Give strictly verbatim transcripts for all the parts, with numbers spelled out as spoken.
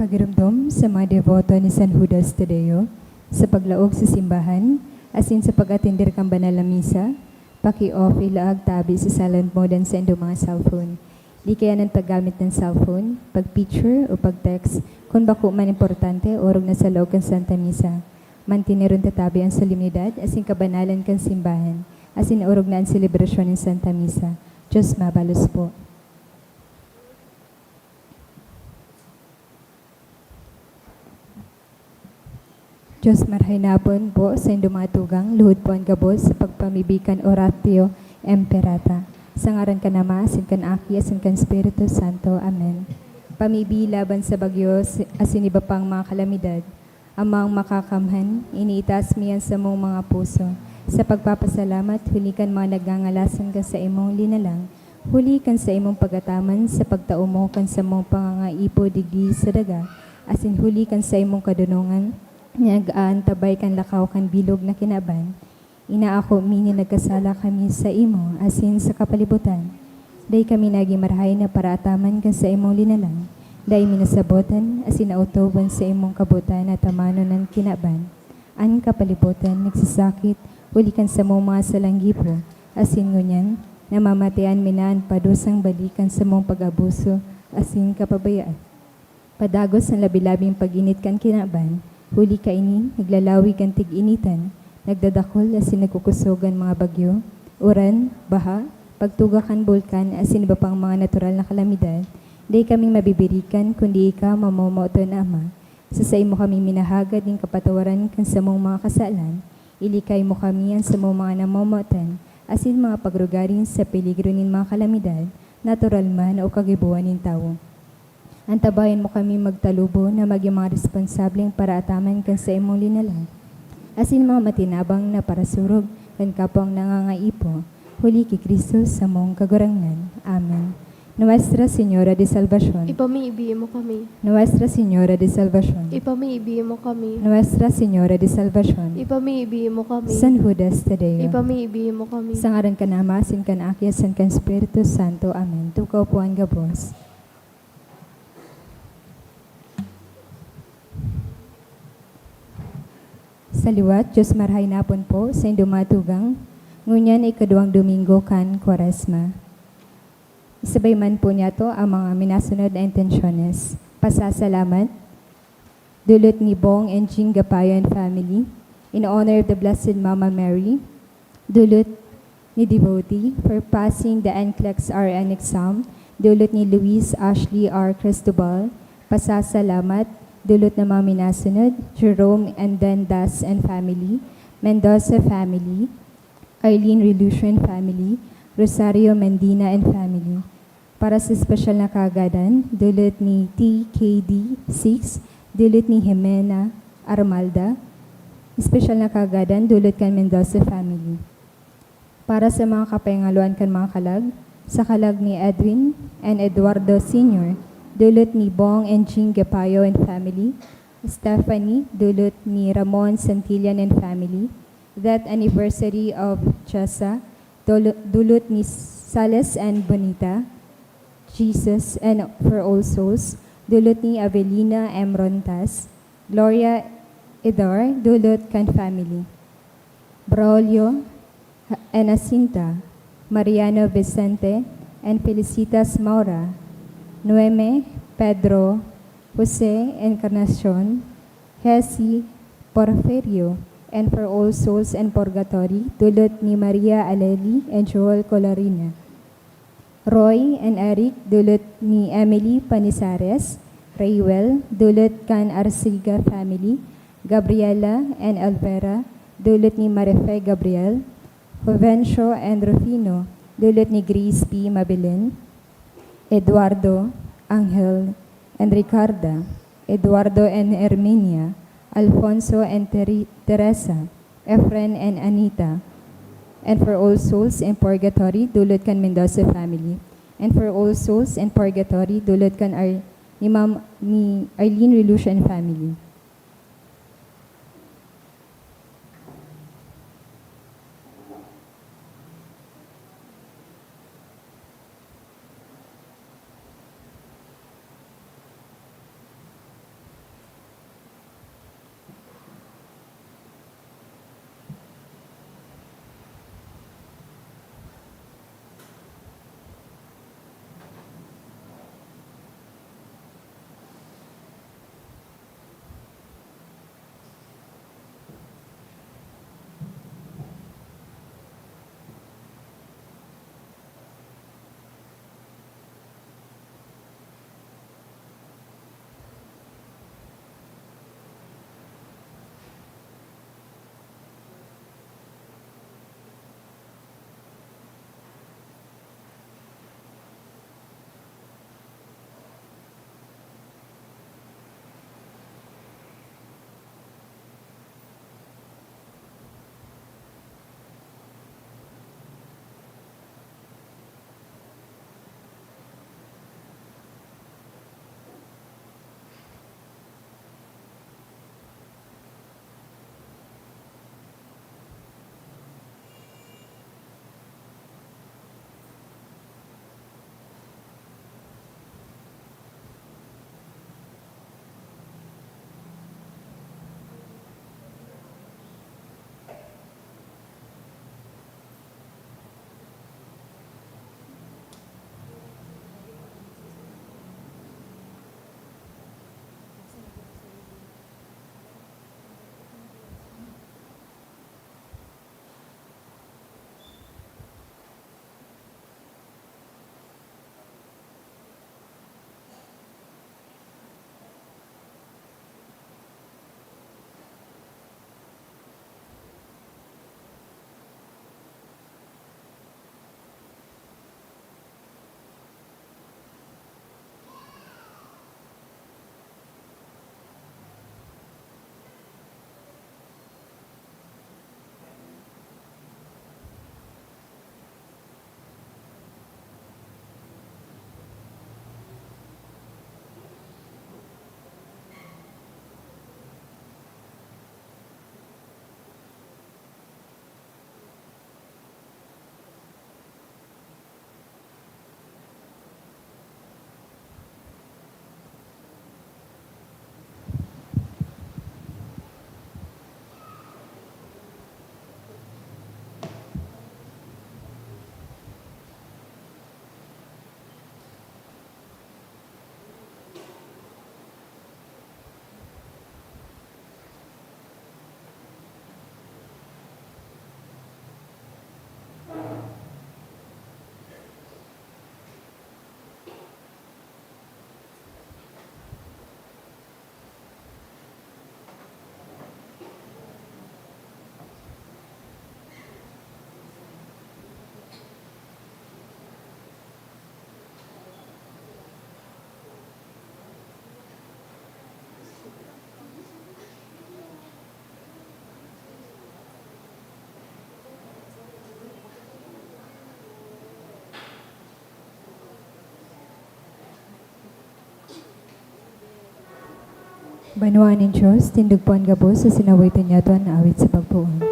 Pagiromdom sa mga deboto ni San Judas Tadeo, sa paglaog sa simbahan, asin sa pag-atender kan banal na misa, paki-off ilaag tabi sa silent mode an saindong mga cellphone. Di kaya an paggamit kan cellphone, pag-picture o pag-text kun bako man importante o orog na sa laog kan Santa Misa. Manteneron ta tabi an solemnidad asin kabanalan kan simbahan, asin orog na an selebrasyon nin Santa Misa. Diyos mabalos po. Diyos, marahay na hapon po saindong mga tugang, lugod po an gabos sa pagpamibi kan Oratio Imperata. Sa ngaran kan Ama, asin kan Aki, asin kan Espiritu Santo. Amen. Pamibi laban sa bagyo, si-, asin iba pang mga kalamidad. Amang Makakamhan, iniitaas mi an samong mga puso sa pagpapasalamat huli kan mga nagngangalasan kan saimong linalang, huli kan saimong pag-ataman sa pagtao mo kan samong pangangaipo digdi sa daga, asin huli kan saimong kadonongan na nag-aantabay kan lakaw kan bilog na kinaban. Inaako mi na nagkasala kami saimo asin sa kapalibutan. Dai kami nagin marahay na paraataman kan saimong linalang. Dai mi nasabotan asin naotob an saimong kabotan na atamanon an kinaban. An kapalibutan nagsasakit huli kan samong mga salang gibo, asin ngunyan namamatean mi na an padusang balik kan samong pag-abuso asin kapabayaan. Padagos an labi-labing pag-init kan kinaban, huli kaini naglalawig an tig-initan, nagdadakul asin nagkukusog an mga bagyo, uran, baha, pagtuga kan bulkan asin iba pang mga natural na kalamidad. Dai kami mabibirikan kundi ika, mamomoton na Ama. Sa saimo kami minahagad nin kapatawaran kan samong mga kasalan, ilikay mo kami an samong mga namomotan asin mga pagrugaring sa peligro nin mga kalamidad, natural man o kagiboan nin tawo. Antabayan mo kami magtalubo na magin mga responsableng paraataman kan saimong linalang, asin mga matinabang na parasurog kan kapwang nangangaipo, huli ki Cristo samong Kagurangnan. Amen. Nuestra Señora de Salvacion. Ipamibi mo kami. Nuestra Señora de Salvacion. Ipamibi mo kami. Nuestra Señora de Salvacion. Ipamibi mo kami. San Judas Tadeo. Ipamibi mo kami. Sa ngaran kan Ama, asin kan Aki, asin kan Espiritu Santo. Amen. Tukaw po an gabos. Sa liwat, Diyos marahay na hapon po sa indong mga tugang. Ngunyan, ikaduwang Domingo kan Kwaresma. Isabay man po niyato ang mga minasunod na intensyones. Pasasalamat, dulot ni Bong and Jing Gapayo and family, in honor of the Blessed Mama Mary, dulot ni devotee for passing the NCLEX R N exam, dulot ni Luis Ashley R Cristobal, pasasalamat, dulot na mga minasunod, Jerome and Dendas and family, Mendoza family, Arlene Relucion family, Rosario Mendina and family. Para sa espesyal na kaagadan, dulot ni T K D six, dulot ni Jimena Armalda. Espesyal na kaagadan, dulot kan Mendoza family. Para sa mga kapayangaloan kan mga kalag, sa kalag ni Edwin and Eduardo Senior, dulot ni Bong and Jing Gapayo and family, Stephanie, dulot ni Ramon Santillan and family, death anniversary of Chesa, dulu-, dulot ni Sales and Bonita, Jesus and for all souls, dulot ni Avelina M Rontas, Gloria Edor, dulot kan family. Braulio and Jacinta, Mariano Vicente and Felicitas Maura, Noeme, Pedro, Jose Encarnacion, Hesi, Porfirio, and for all souls in purgatory, dulot ni Maria Aleli and Joel Colorina. Roy and Eric, dulot ni Emily Panizares. Rayuel, dulot kan Arcega family. Gabriela and Elvera, dulot ni Marife Gabriel. Jovencio and Rufino, dulot ni Grace P Mabilin. Eduardo, Angel, and Ricarda, Eduardo and Herminia, Alfonso and Teri-, Teresa, Efren and Anita, and for all souls in purgatory, dulot kan Mendoza family, and for all souls in purgatory, dulot kan Ar-, ni Ma'am, ni Arlene Relucian family. Banwaan nin Dios, tindog po an gabos asin awiton niyato an awit sa pagpoon.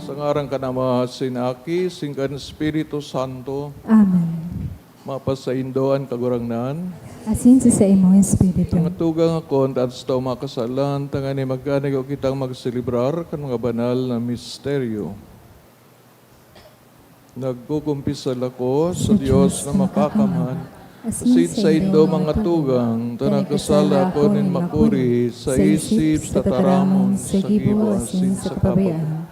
Sa ngaran kan Ama, sin Aki, sin kan Espiritu Santo. Amen. Mapasaindo an Kagurangnan. Asin sa saimong espiritu. Mga tugang, ako an taas tao makasalan, tanganing magkanigo kitang magselebrar kan mga banal na misteryo. Nagkukumpisal ako sa Dios na makakamhan, asin saindo, mga tugang, ta nagkasala ako nin makuri sa isip, sa tataramon, sa gibo, asin sa kabayaan.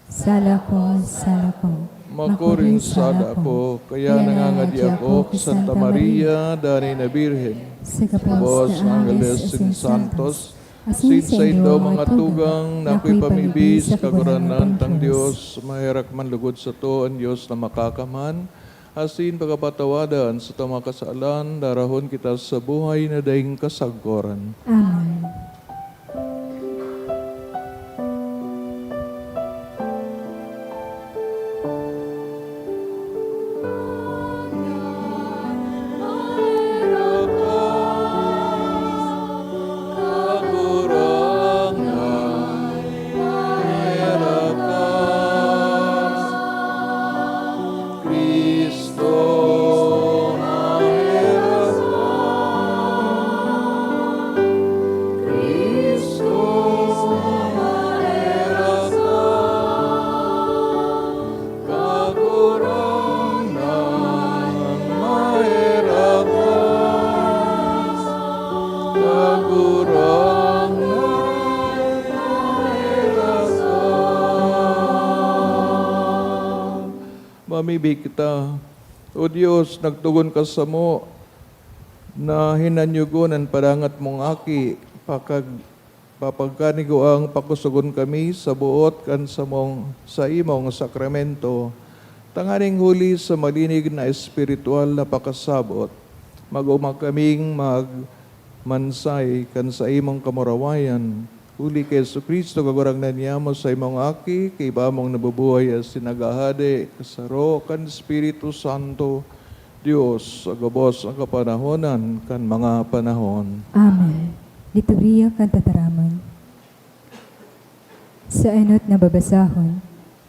Sala ko, sala ko. Makuring sala ko, kaya nangangadi ako ki Santa Maria, danay na Birhen, sa gabos na angeles asin santos, asin saindo, mga tugang, na akoy pamibi sa Kagurangnan tang Dios. Maherak man lugod sato an Dios na makakamhan, asin pagapatawadan sa mga kasalan, darahon kita sa buhay na daing kasagkoran. Amen. Kagurangnan, maherak ka. Kagurangnan, maherak ka. Mamibi kita. O Dios, nagtugon ka samo na hinanyugon an padangat mong Aki, pakag-, papagkaniguang pakosogon kami sa boot kan samong, saimong sakramento, tanganing huli sa malinig na espiritual na pakasabot, mag-oma kaming magmansay kan saimong kamurawayan. Huli ki Jesu-Cristo, Kagurangnan niamo, saimong Aki, kaiba mong nabubuhay asin naghahade, kasaro kan Espiritu Santo, Dios, sa gabos na kapanahonan kan mga panahon. Amen. Liturhiya kan Tataramon. Sa enot na babasahon,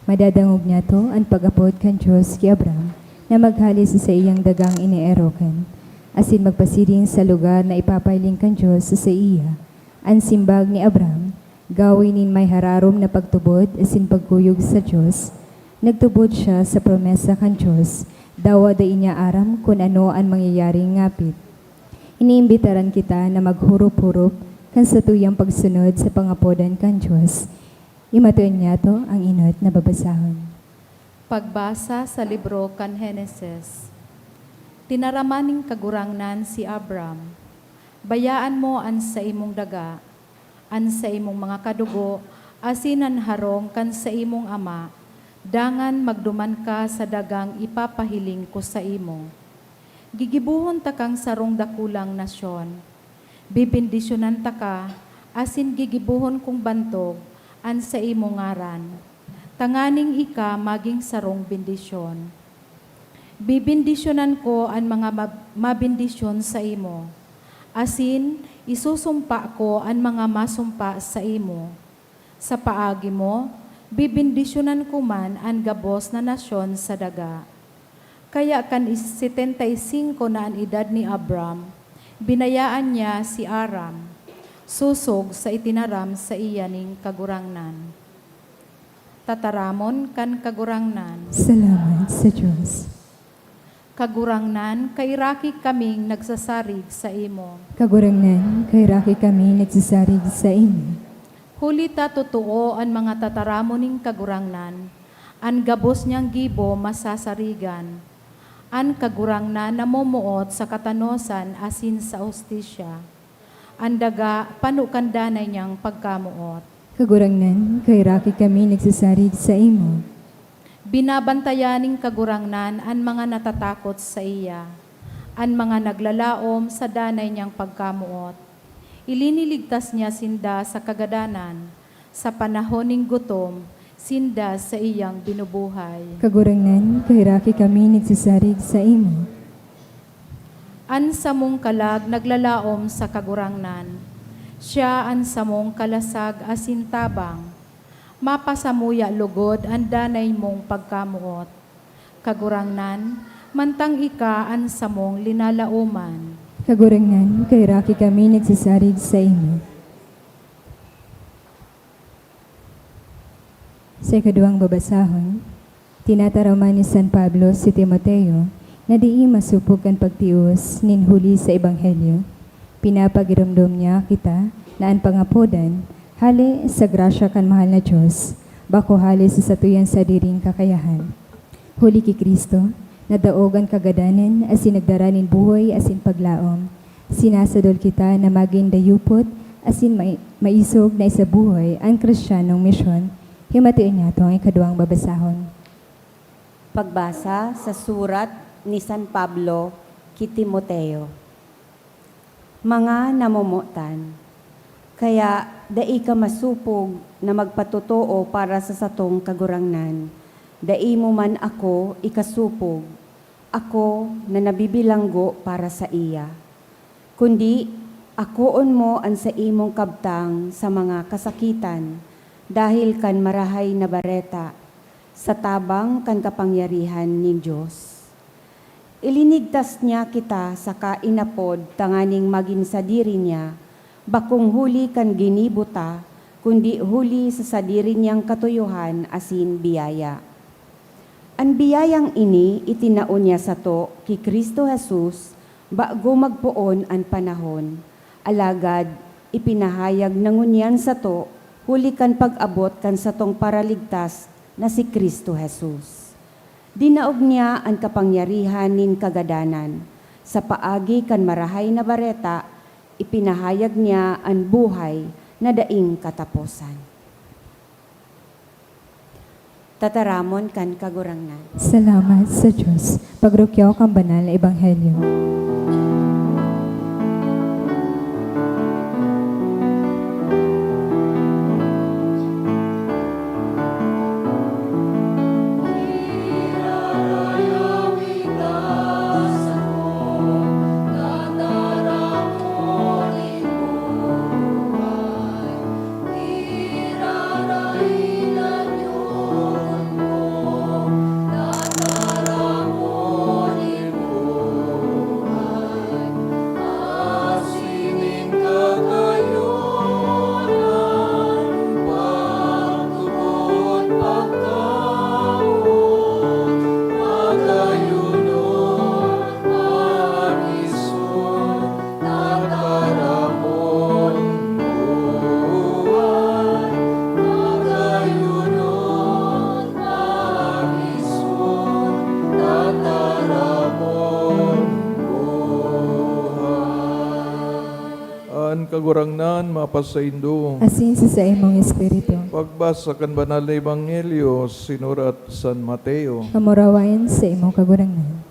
madadangog niyato an pag-apod kan Dios ki Abram na maghale sa saiyang dagang ineerokan, asin magpasiring sa lugar na ipapahiling kan Dios sa saiya. An simbag ni Abram, gawi nin may hararom na pagtubod asin pagkuyog sa Dios, nagtubod siya sa promesa kan Dios, dawa dai niya aram kun ano an mangyayaring ngapit. Iniimbitaran kita na maghurop-hurop kan satuyang pagsunod sa pangapodan kan Dios. Imatoon niyato an enot na babasahon. Pagbasa sa libro kan Henesis. Tinaraman nin Kagurangnan si Abram, "Bayaan mo an saimong daga, an saimong mga kadugo, asin an harong kan saimong ama, dangan magduman ka sa dagang ipapahiling ko saimo. Gigibohon takang sarong dakulang nasyon. Bebendisyonan taka, asin gigibohon kong bantog an saimo ngaran, tanganing ika magin sarong bendisyon. Bebendisyonan ko an mga mab-, mabendisyon saimo, asin isusumpa ko an mga masumpa saimo. Sa paagi mo, bebendisyonan ko man an gabos na nasyon sa daga. Kaya kan is-, setenta y cinco na an edad ni Abram, binayaan niya si Aram, sosog sa itinaram saiya nin Kagurangnan. Tataramon kan Kagurangnan. Salamat sa Diyos. Kagurangnan, kaheraki kaming nagsasarig saimo. Kagurangnan, kaheraki kami nagsasarig saimo. Huli ta totoo an mga tataramon nin Kagurangnan, an gabos niyang gibo masasarigan. An Kagurangnan namomoot sa katanosan asin sa hustisya. An daga pano kan danay niyang pagkamoot. Kagurangnan, kaheraki kami nagsasarig saimo. Binabantayan nin Kagurangnan an mga natatakot saiya, an mga naglalaom sa danay niyang pagkamoot. Iliniligtas niya sinda sa kagadanan, sa panahon nin gutom, sinda saiyang binubuhay. Kagurangnan, kaheraki kami nagsasarig saimo. An samong kalag naglalaom sa Kagurangnan. Siya an samong kalasag asin tabang. Mapasamuya logod an danay mong pagkamoot. Kagurangnan, mantang ika an samong linalaoman. Kagurangnan, kaheraki kami nagsasarig saimo. Sa ikaduwang babasahon, tinataraman ni San Pablo si Timoteo na dai masopog kan pagtios nin huli sa ebanghelyo. Pinapagiromdom niya kita na an pangapodan hale sa grasya kan mahal na Dios, bako hale sa satuyang sadiring kakayahan. Huli ki Cristo, nadaog an kagadanan asin nagdara nin buhay asin paglaom. Sinasadol kita na magin dayupot asin mai-, maisog na isabuhay an Kristiyanong misyon. Himatiin niyato an ikaduwang babasahon. Pagbasa sa surat ni San Pablo ki Timoteo. Mga namomotan, kaya dai ka masopog na magpatotoo para sa satong Kagurangnan. Dai mo man ako ikasopog, ako na nabibilanggo para saiya. Kundi, akoon mo an saimong kabtang sa mga kasakitan dahel kan Marahay na Bareta, sa tabang kan kapangyarihan nin Dios. Ilinigtas niya kita saka inapod tanganing magin sadiri niya, bakong huli kan ginibo ta, kundi huli sa sadiri niyang katuyohan asin biyaya. An biyayang ini itinao niya sato ki Cristo Jesus bago magpoon an panahon, alagad ipinahayag na ngunyan sato huli kan pag-abot kan satong Paraligtas na si Cristo Jesus. Dinaog niya an kapangyarihan nin kagadanan. Sa paagi kan Marahay na Bareta, ipinahayag niya an buhay na daing kataposan. Tataramon kan Kagurangnan. Salamat sa Dios. Pagrukyaw kan banal na ebanghelyo. Tataramon buhay, magayunon, marisol, tataramon buhay. An Kagurangnan mapasaindo. Asin sa saimong espiritu. Pagbasa kan Banal na Ebanghelyo sinurat San Mateo. Kamurawayan sa imo, Kagurangnan.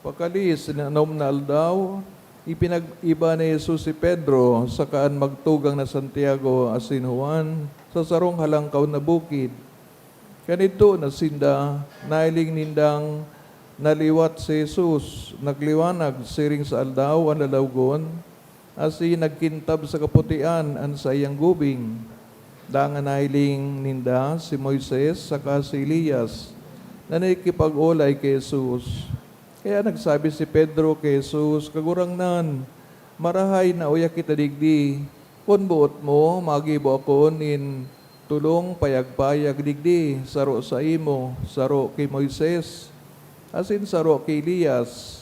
Pakaalis nin anom na aldaw, ipinag-iba ni Jesus si Pedro saka an magtugang na Santiago asin Juan sa sarong halangkaw na bukid. Kan idto na sinda, nahiling nindang naliwat si Jesus. Nagliwanag siring sa aldaw an lalawgon, asin nagkintab sa kaputian an saiyang gubing. Dangan nahiling ninda si Moises saka si Elias na nakikipag-olay ki Jesus. Kaya nagsabi si Pedro ki Jesus, "Kagurangnan, marahay na uya kita digdi. Kun boot mo, magibo ako nin tolong payag-payag digdi, saro saimo, saro ki Moises, asin saro ki Elias."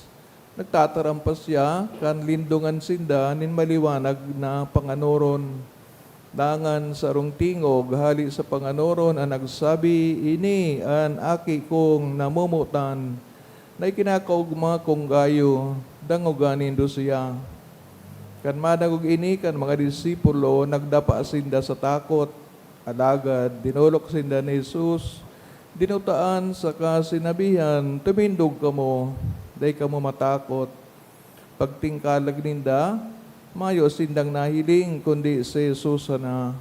Nagtataram pa siya kan lindongan sinda nin maliwanag na panganoron. Dangan sarong tingog hale sa panganoron an nagsabi, "Ini an Aki kong namomotan, na ikinakaogma kong gayo, dangoga nindo siya." Kan madangog ini kan mga disipulo, nagdapa sinda sa takot. Alagad dinolok sinda ni Jesus, dinutaan saka sinabihan, "Tumindog kamo, dai kamo matakot." Pagtingkalag ninda, mayo sindang nahiling kundi si Jesus sana.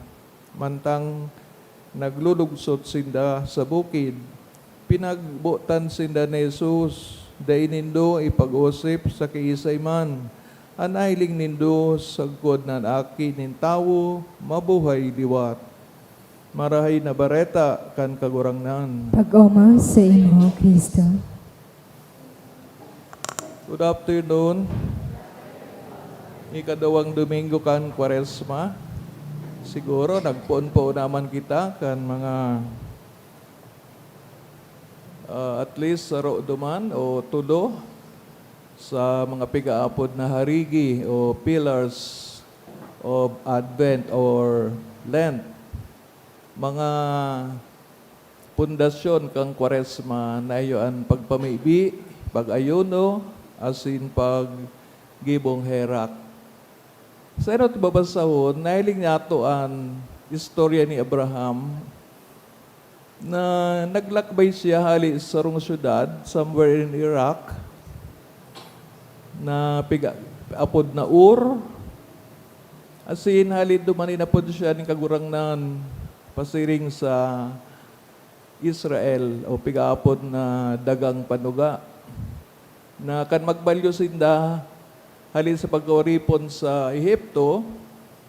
Mantang naglulugsot sinda sa bukid, pinagbotan sinda ni Jesus, "Dai nindo ipag-osip sa kiisay man. An nahiling nindo sagkod na an Aki nin Tawo mabuhay liwat." Marahay na Bareta kan Kagurangnan. Pag-omawon saimo, Cristo. Good afternoon. Ikadawang Domingo kan Kwaresma. Siguro, nagpoon-poon naman kita kan mga, ah, at least saro duman o tulo sa mga pigaapod na harigi o pillars of Advent or Lent. Mga pundasyon kan Kwaresma na iyo an pagpamibi, pag-ayuno, asin paggibong herak. Sa enot babasahon, nahiling nato an istorya ni Abraham na naglakbay siya hali sa sarong syudad, somewhere in Iraq, na piga-, apod na Ur. Asin hali duman inapod siya nin Kagurangnan pasiring sa Israel o pigaapod na dagang panuga, na kan magbalyo sinda hali sa pagkauripon sa Ehipto,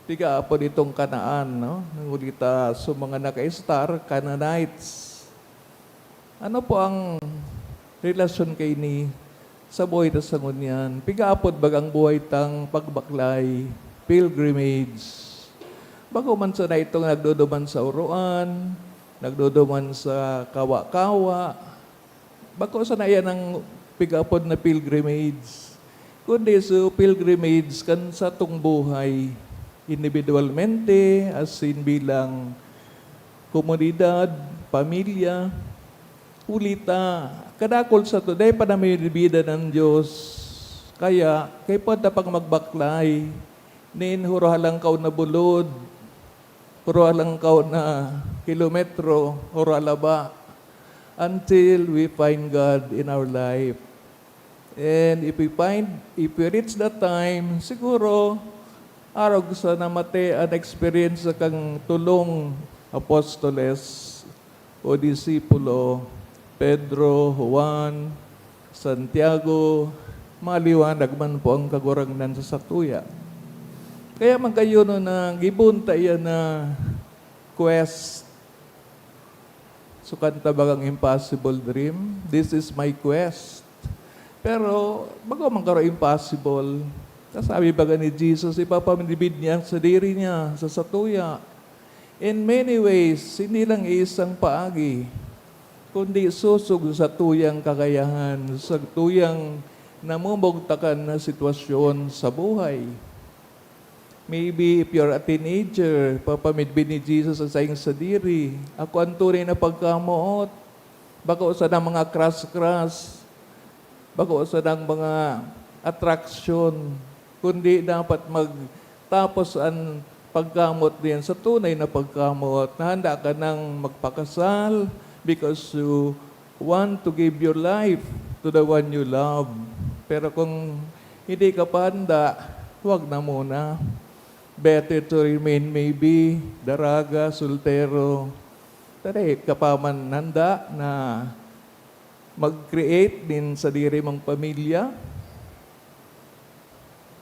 pigaapod itong Canaan, no? Huli ta sa mga naka-star, Canaanites. Ano po ang relasyon kaini sa buhay ta sa ngunyan? Pigaapod bagang buhay tang pagbaklay, pilgrimage? Bako man sana itong nagduduman sa uroan, nagduduman sa kawa-kawa. Bako sana iyan ang pigaapod na pilgrimage. Kundi so pilgrimage kan satong buhay, individualmente, asin bilang komunidad, pamilya. Huli ta, kadakul sato, dai pa namimidbida an Dios. Kaya, kaipuhan ta pang magbaklay nin huro halangkaw na bulod, huro halangkaw na kilometro, huro halaba, until we find God in our life. And if we find, if we reach that time, siguro, arog sa namati an experience kan tolong apostoles o disipulo, Pedro, Juan, Santiago, maliwanag man po ang Kagurangnan sa satuya. Kaya magkayuno na gibohon ta iyan na quest. So, kan ta bagang impossible dream, this is my quest. Pero, bako man karo impossible. Kasabi baga ni Jesus, ipapamidbid niya ang sadiri niya sa satuya. In many ways, hindi lang isang paagi, kundi sosog sa satuyang kakayahan, sa satuyang namumugtakan na sitwasyon sa buhay. Maybe if you're a teenager, papamidbid ni Jesus ang saiyang sadiri. Ako ang tunay na pagkamoot. Bako sa nang mga kras-kras. Bako sa nang mga atraksyon. Kundi dapat magtapos ang pagkamoot diyan sa tunay na pagkamoot, na handa ka nang magpakasal because you want to give your life to the one you love. Pero kung hindi ka pa handa, huwag na muna. Better to remain maybe daraga, soltero. Pero ka pa man handa na mag-create nin sadiri mong pamilya,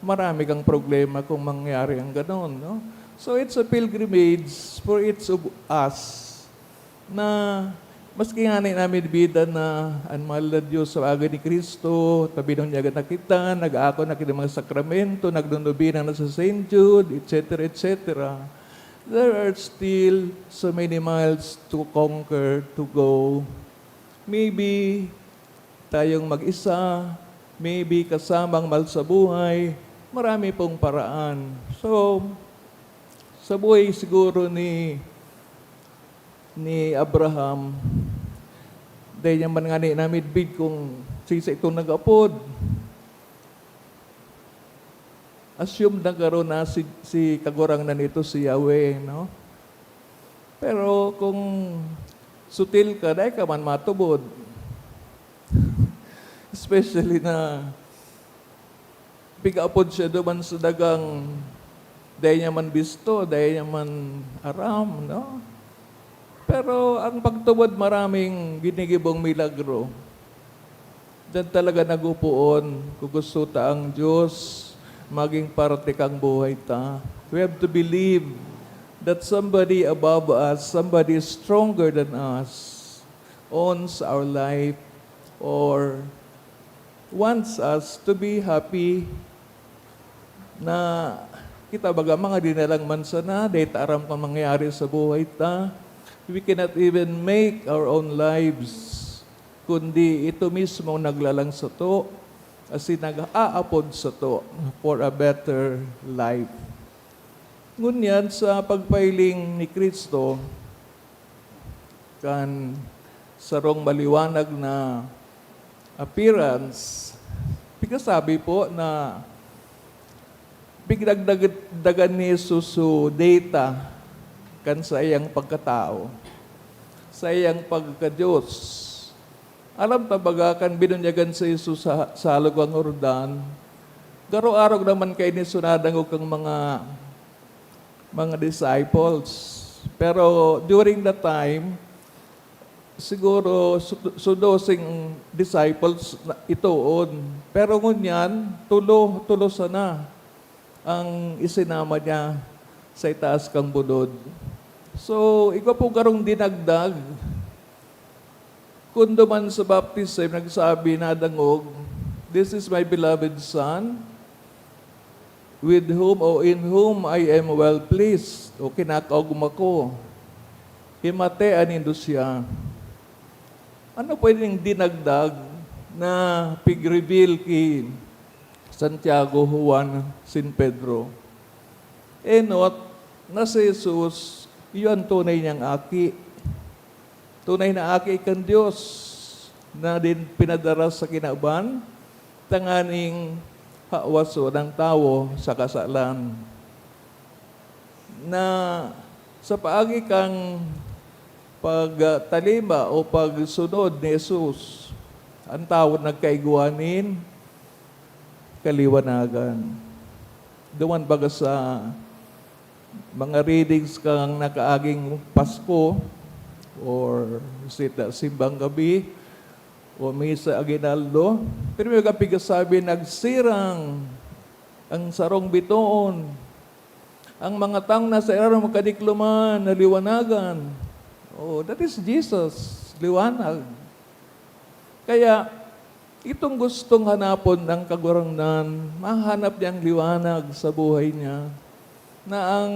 marami kang problema kung mangyari ang ganon, no? So, it's a pilgrimage for each of us na maski ngani namin bida na an mahal na Dios sa aga ni Cristo, ta binunyagan na kita, nag-aako na kita mga sakramento, nagnonobena na sa Saint Jude, et cetera, et cetera. There are still so many miles to conquer, to go. Maybe tayong mag-isa, maybe kasamang mahal sa buhay, marami pong paraan. So, sa buhay siguro ni, ni Abraham, dai niya man ngani namidbid kung sisay itong nag-apod. Assume na garo na si, si Kagurangnan ito, si Yahweh, no? Pero kung sutil ka, dai ka man matubod. Especially na pig-apod siya duman sa dagang dai niya man bisto, dai niya man aram, no? Pero ang pagtubod, maraming ginigibong milagro. Diyan talaga nag-upoon, kung gusto ta ang Diyos maging parte kang buhay ta. We have to believe that somebody above us, somebody stronger than us, owns our life or wants us to be happy, na kita baga mga dinalang man sana, dai ta aram kung mangyayari sa buhay ta. We cannot even make our own lives, kundi ito mismo naglalang sato, asin nag-aapod sato for a better life. Ngunyan, sa pagpahiling ni Cristo kan sarong maliwanag na appearance, pigkasabi po na pigdagdag-, dagan ni Jesus so data kan saiyang pagkatao, saiyang pagka-Diyos. Aram ta baga, kan binunyagan si Jesus sa, sa Halog kan Jordan, garo arog naman kaini so nadangog kan mga, mga disciples. Pero during that time, siguro su-, su doseng disciples na itoon. Pero ngunyan, tulo, tulo sana ang isinama niya sa itaas kang bulod. So, igwa po karong dinagdag. Kun duman sa baptism, nagsabi, nadangog, "This is my beloved Son, with whom o in whom I am well pleased," o kinakaogma ko. Himatea nindo siya. Ano pwedeng dinagdag na pig-reveal ki Santiago, Juan, San Pedro? Enot na si Jesus, iyo an tunay niyang Aki. Tunay na Aki kan Dios na din pinadara sa kinaban, tanganing hawason ang tawo sa kasalan. Na sa paagi kan pagtalima o pagsunod ni Jesus, an tawo nagkaigwa nin kaliwanagan. Duman baga sa mga readings kan nakaaging Pasko or sita Simbang Gabi o Misa Aguinaldo, pero may kapigasabi, "Nagsirang ang sarong bitoon. Ang mga taong nasa irarom kadikloman, naliwanagan." Oh, that is Jesus, liwanag. Kaya, itong gustong hanapon ng Kagurangnan, mahanap niyang liwanag sa buhay niya, na ang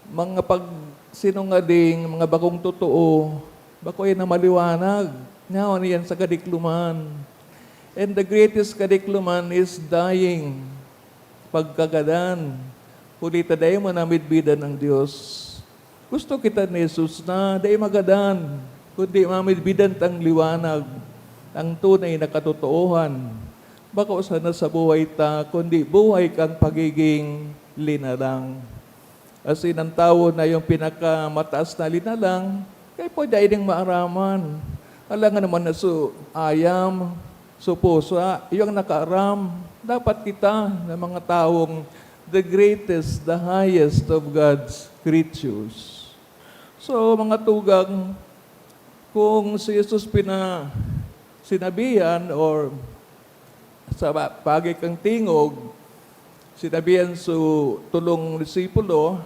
mga pagsinungaling, mga bakong totoo, bako yan na maliwanag. Naon yan sa kadikloman. And the greatest kadikloman is dying, pagkagadan. Huli ta dai man namidbidan ang Dios. Gusto kita ni Jesus na dai magadan, kundi mamidbidan tang liwanag, ang tunay na katotoohan. Bako sana sa buhay ta, kundi buhay kang pagiging linalang. Asin an tawo na yung pinakamataas na linalang, kaya pwede dai ning maaraman. Alangan naman na so ayam, so pusa, iyo ang nakaaram. Dapat kita na mga tawong the greatest, the highest of God's creatures. So, mga tugang, kung si Jesus pina-, sinabihan or sa ba-, bagay kang tingog, Sinabihan su tolong disipulo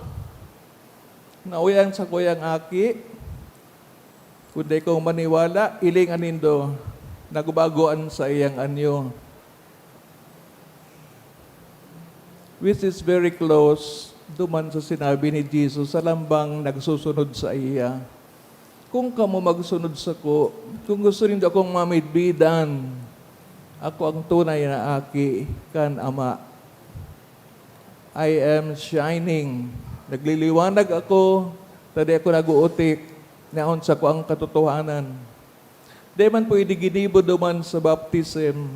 na, "Uyan sa kuyang aki, kun dai kaw maniwala, ilinga nindo, nagbago an saiyang anyo." Which is very close duman sa sinabi ni Jesus sa lambang nagsusunod saiya. Kung kamo magsunod sako, kung gusto nindo akong mamidbidan, ako ang tunay na aki kan Ama. I am shining. Nagliliwanag ako, ta di ako nag-uutik, naon sako ang katotohanan. Di man pwede ginibo duman sa baptism.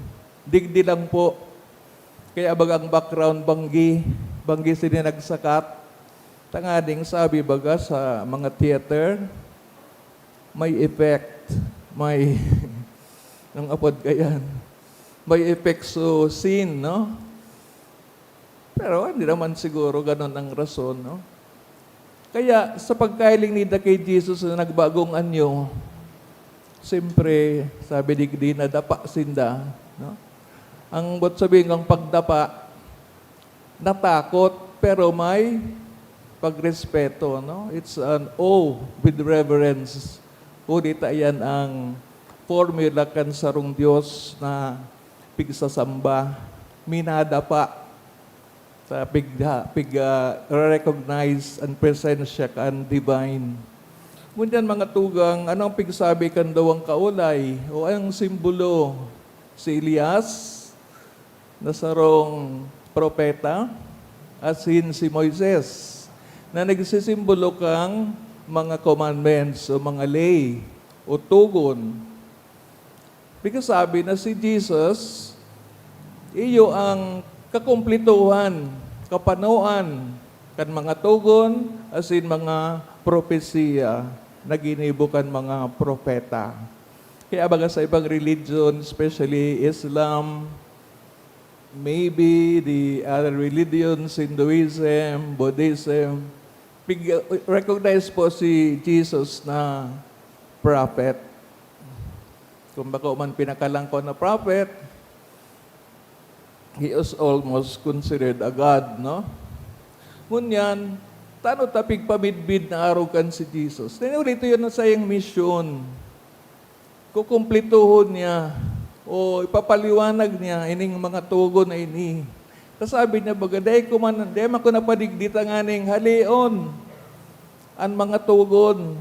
Digdi lang po. Kaya baga ang background banggi, banggi sini nagsakat. Tanganing sabi baga sa mga theater, may effect, may, nang apod kayan, may effect so scene, no? Pero hindi naman siguro ganon ang rason, no? Kaya sa pagkahiling ninda ki Jesus na nagbagong anyo, siyempre, sabi digdi, nadapa sinda, no? Ang buot sabihin kang pagdapa, natakot, pero may pagrespeto, no? It's an awe with reverence. Huli ta iyan ang formula kan sarong Dios na pigsasamba, minadapa. Sa pig-, pig-, ah, recognize an presensya kan divine. Ngunyan, mga tugang, ano ang pigsabi kan duwang kaolay o ang simbolo? Si Elias, na sarong propeta, asin si Moises, na nagsisimbolo kan mga commandments o mga ley o togon. Pigsasabi na si Jesus, iyo ang kakumplituhan, kapanoan kan mga togon asin mga propesiya na ginibo kan mga propeta. Kaya baga sa ibang religion, especially Islam, maybe the other religions, Hinduism, Buddhism, pig-, recognize po si Jesus na prophet. Kung bako man pinakalangkaw na prophet, he is almost considered a god, no? Ngunyan, tano ta pigpamidbid na arog kan si Jesus? Then, ulit yun na sayang misyon. Kukumplituhon niya o ipapaliwanag niya ining mga togon na ini. Kasabi niya, "Baga, dai ko man, dai man ko napadigdi tanganing haleon an mga togon."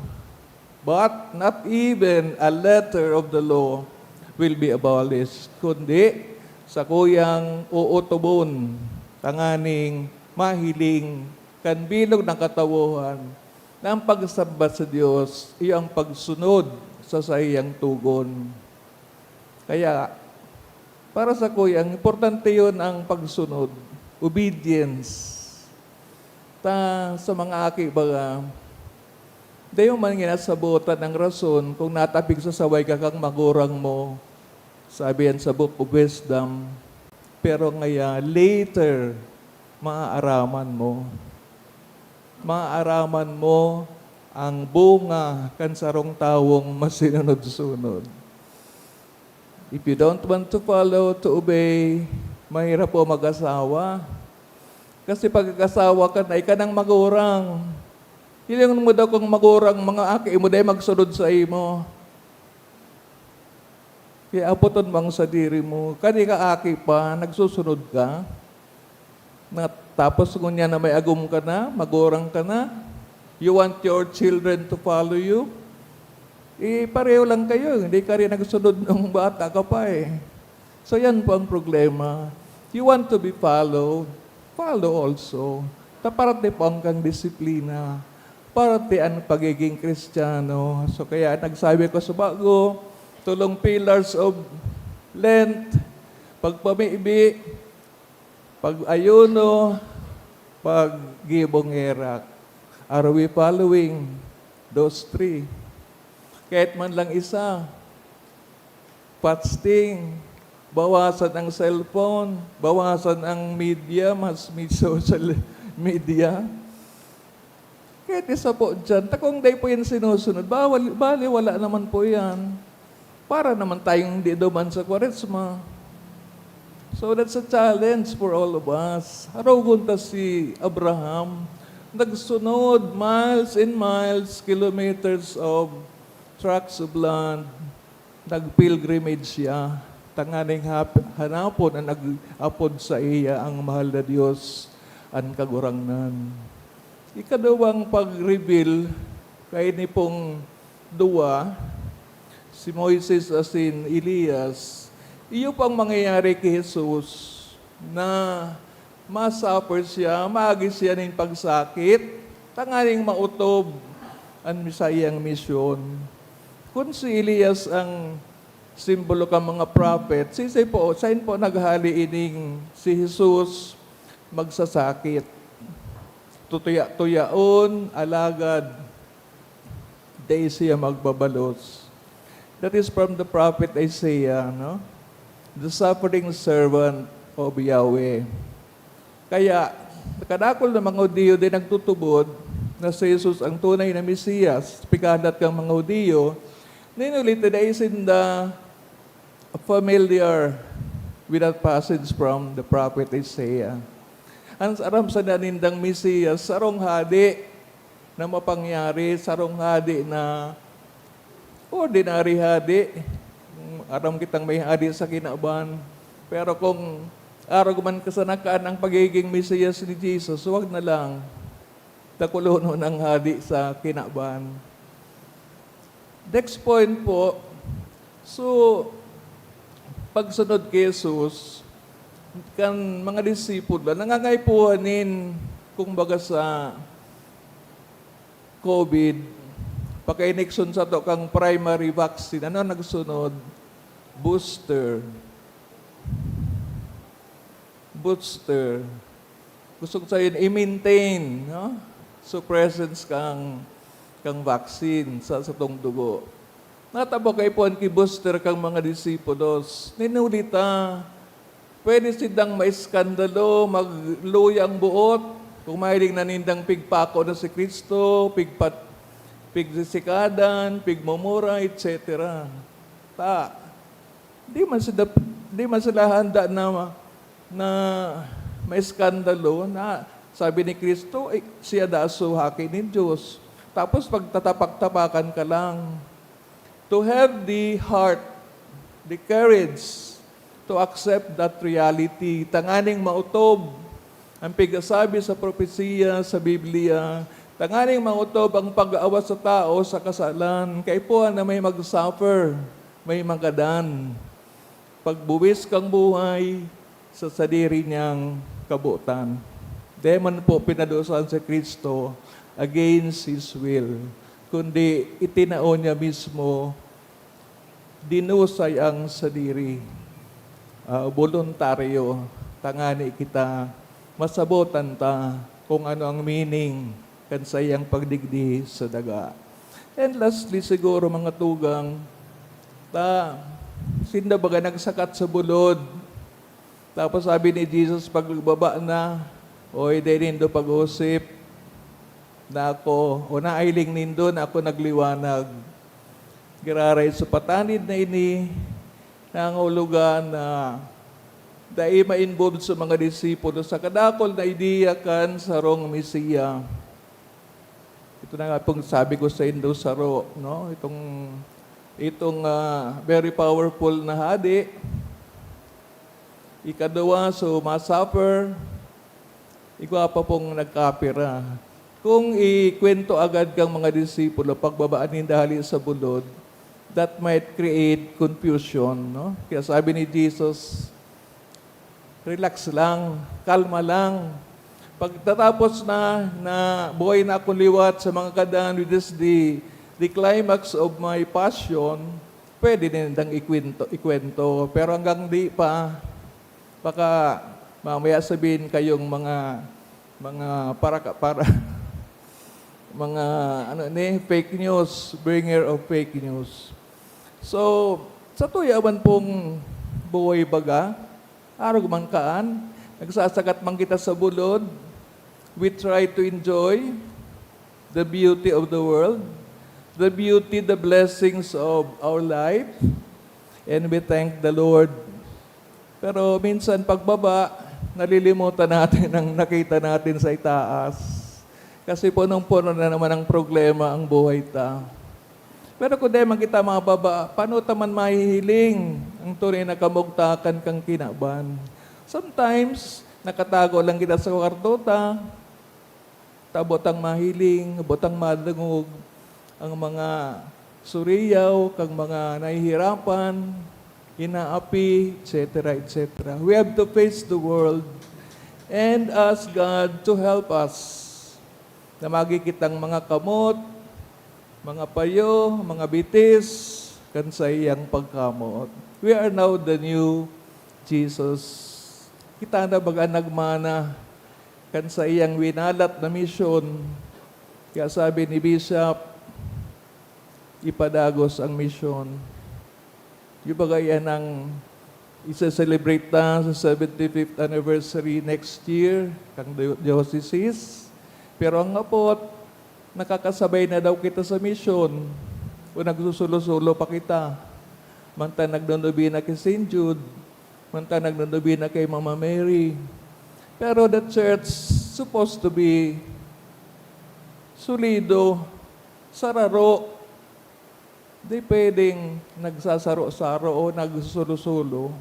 But not even a letter of the law will be abolished, kundi sakuyang ootobon tanganing mahiling kan bilog na katawohan na ang pagsamba sa Dios iyo ang pagsunod sa saiyang togon. Kaya, para sakuya, ang importante yon ang pagsunod, obedience. Ta, sa mga aki baga, dai mo man ginasabotan ang rason kung natapig sa saway ka kang magurang mo, sabi yan sa Book of Wisdom. Pero ngaya, later, maaaraman mo. Maaaraman mo ang bunga kan sarong tawong masinunod-sunod. If you don't want to follow, to obey, mahirap po mag-asawa. Kasi pag-asawa ka na, ika nang magurang. Hilingon mo daw kung magurang, mga aki mo, dai magsunod sa imo. Kaya apoton mo ang sadiri mo. Kani ka aki pa, nagsusunod ka? Na, tapos ngunyan na may agom ka na, magurang ka na, you want your children to follow you? Eh, pareho lang kayo. Hindi ka rin nagsunod nung bata ka pa eh. So, yan po ang problema. You want to be followed, follow also. Ta parte po ang kang disiplina. Parte ang pagiging Kristiyano. So, kaya nagsabi ko sa bago, tolong pillars of Lent, pagpamibi, pag-ayuno, paggibong herak. Are we following those three? Kahit man lang isa. Fasting, bawasan ang cellphone, bawasan ang media, mas may social media. Kahit isa po dyan, ta kung dai po yan sinusunod, bawal, bali, wala naman po yan. Para naman tayong di duman sa Kwaresma. So that's a challenge for all of us. Arogon ta si Abraham, nagsunod miles and miles, kilometers of tracts of land, nag-pilgrimage siya, tanganing hap-, hanapon an nag-apod saiya, ang mahal na Dios, an Kagurangnan. Ikaduwang pag-reveal, kaini pong duwa, si Moises asin Elias, iyo pang mangyayari ki Jesus na ma-suffer siya, maagi siya nin pagsakit, tanganing maotob an saiyang misyon. Kun si Elias ang simbolo kan mga prophet, siisay po, saen po naghale ining si Jesus magsasakit? Tutuya-tuyaon, alagad dai siya magbabalos. That is from the prophet Isaiah, no? The suffering servant of Yahweh. Kaya, kadakul na mga Judio dai nagtutubod na si Jesus ang tunay na Mesiyas. Pagkahalat kan mga Judio, ninuli ta dai sinda familiar with that passage from the prophet Isaiah. An aram sana nindang Mesiyas, sarong hade na mapangyari, sarong hade na ordinary hade. Aram kitang may hade sa kinaban. Pero kung arog man kasanakan ang pagiging Mesiyas ni Jesus, wag na lang. Dakulonon ang hade sa kinaban. Next point po, so, pagsunod ki Jesus, kan mga disipulo, nangangaipuhan nin, kumbaga sa COVID, pakainikson sato kang primary vaccine. Ano ang nagsunod? Booster. Booster. Gusto ko sayon i-maintain, no? So, presence kang, kang vaccine sa, sa satong dugo. Natabo kaipuhan ki booster kang mga disipulos. Ninuli ta, pwede sindang maiskandalo, magluya ang buot, kung mahiling na nindang pigpako na si Cristo, pigpat-, pigsisikadan, pigmumura, et cetera. Ta, di man sila, di man sila handa na, na maiskandalo na sabi ni Cristo, "Ay, siya daso haki nin Dios." Tapos pagtatapak-tapakan ka lang. To have the heart, the courage to accept that reality, tanganing maotob ang pigsasabi sa propesiya sa Biblia, tanganing maotob ang pag-aawat sa tao sa kasalan, kaipuhan na may mag-suffer, may magadan. Pagbuwis kan buhay sa sadiri niyang kabotan. Dai man po pinadusahan si Cristo against His will, kundi itinao niya mismo, dinusay ang sadiri, ah, boluntaryo, tangani kita masabotan ta kung ano ang meaning kan saiyang pagdigdi sa daga. And lastly, siguro, mga tugang, ta, sinda baga nagsakat sa bulod. Tapos sabi ni Jesus, pagbaba na, "Oy, dai nindo pag-osip na ako, o nahiling nindo na ako nagliwanag." Giraray sa patanid na ini, nangangahulugan na dai ma-involve sa mga disipulo sa kadakul na ideya kan sarong Mesiya. Ito na nga pong sabi ko sa indo saro, no? Itong, itong, ah, very powerful na hade. Ikaduwa, so, ma-suffer. Igwa pa pong nagkapira. Kung ikwento agad kang mga disipulo, pagbaba ninda hali sa bulod, that might create confusion, no? Kaya sabi ni Jesus, "Relax lang, kalma lang. Pagtatapos na, na buhay na akong liwat sa mga kadan, which is the, the climax of my passion, pwede nindang ikwento, ikwento. Pero hanggang di pa, baka mamaya sabihin kayong mga, mga para, para, mga, ano ni, fake news, bringer of fake news." So, sa tuya man pong buhay baga, arog man kaan, nagsasakat man kita sa bulod, we try to enjoy the beauty of the world, the beauty, the blessings of our life, and we thank the Lord. Pero minsan pagbaba, nalilimutan natin ang nakita natin sa itaas. Kasi punong-puno na naman ang problema ang buhay ta. Pero kung di man kita mababa, paano ta man mahihiling ang tunay na kamugtakan kan kinaban? Sometimes, nakatago lang kita sa kwarto ta, ta botang mahiling, botang madangog ang mga suriyaw kan mga nahihirapan, inaapi, et cetera, et cetera. We have to face the world and ask God to help us na magi kitang mga kamot, mga payo, mga bitis, kan saiyang pagkamot. We are now the new Jesus. Kita na baga nagmana kan saiyang winalat na misyon. Kaya sabi ni Bishop, ipadagos ang misyon. Di ba kaya nang isa-celebrate ta sa seventy-fifth anniversary next year, kang dio-, diocese? Pero ang apot, nakakasabay na daw kita sa misyon o nagsusulo-sulo pa kita. Mantang nagnonobena ki Saint Jude, mantang nagnonobena kay Mama Mary. Pero the church supposed to be solido, sararo. Di pwedeng nagsasaro-saro o nagsusulo-sulo.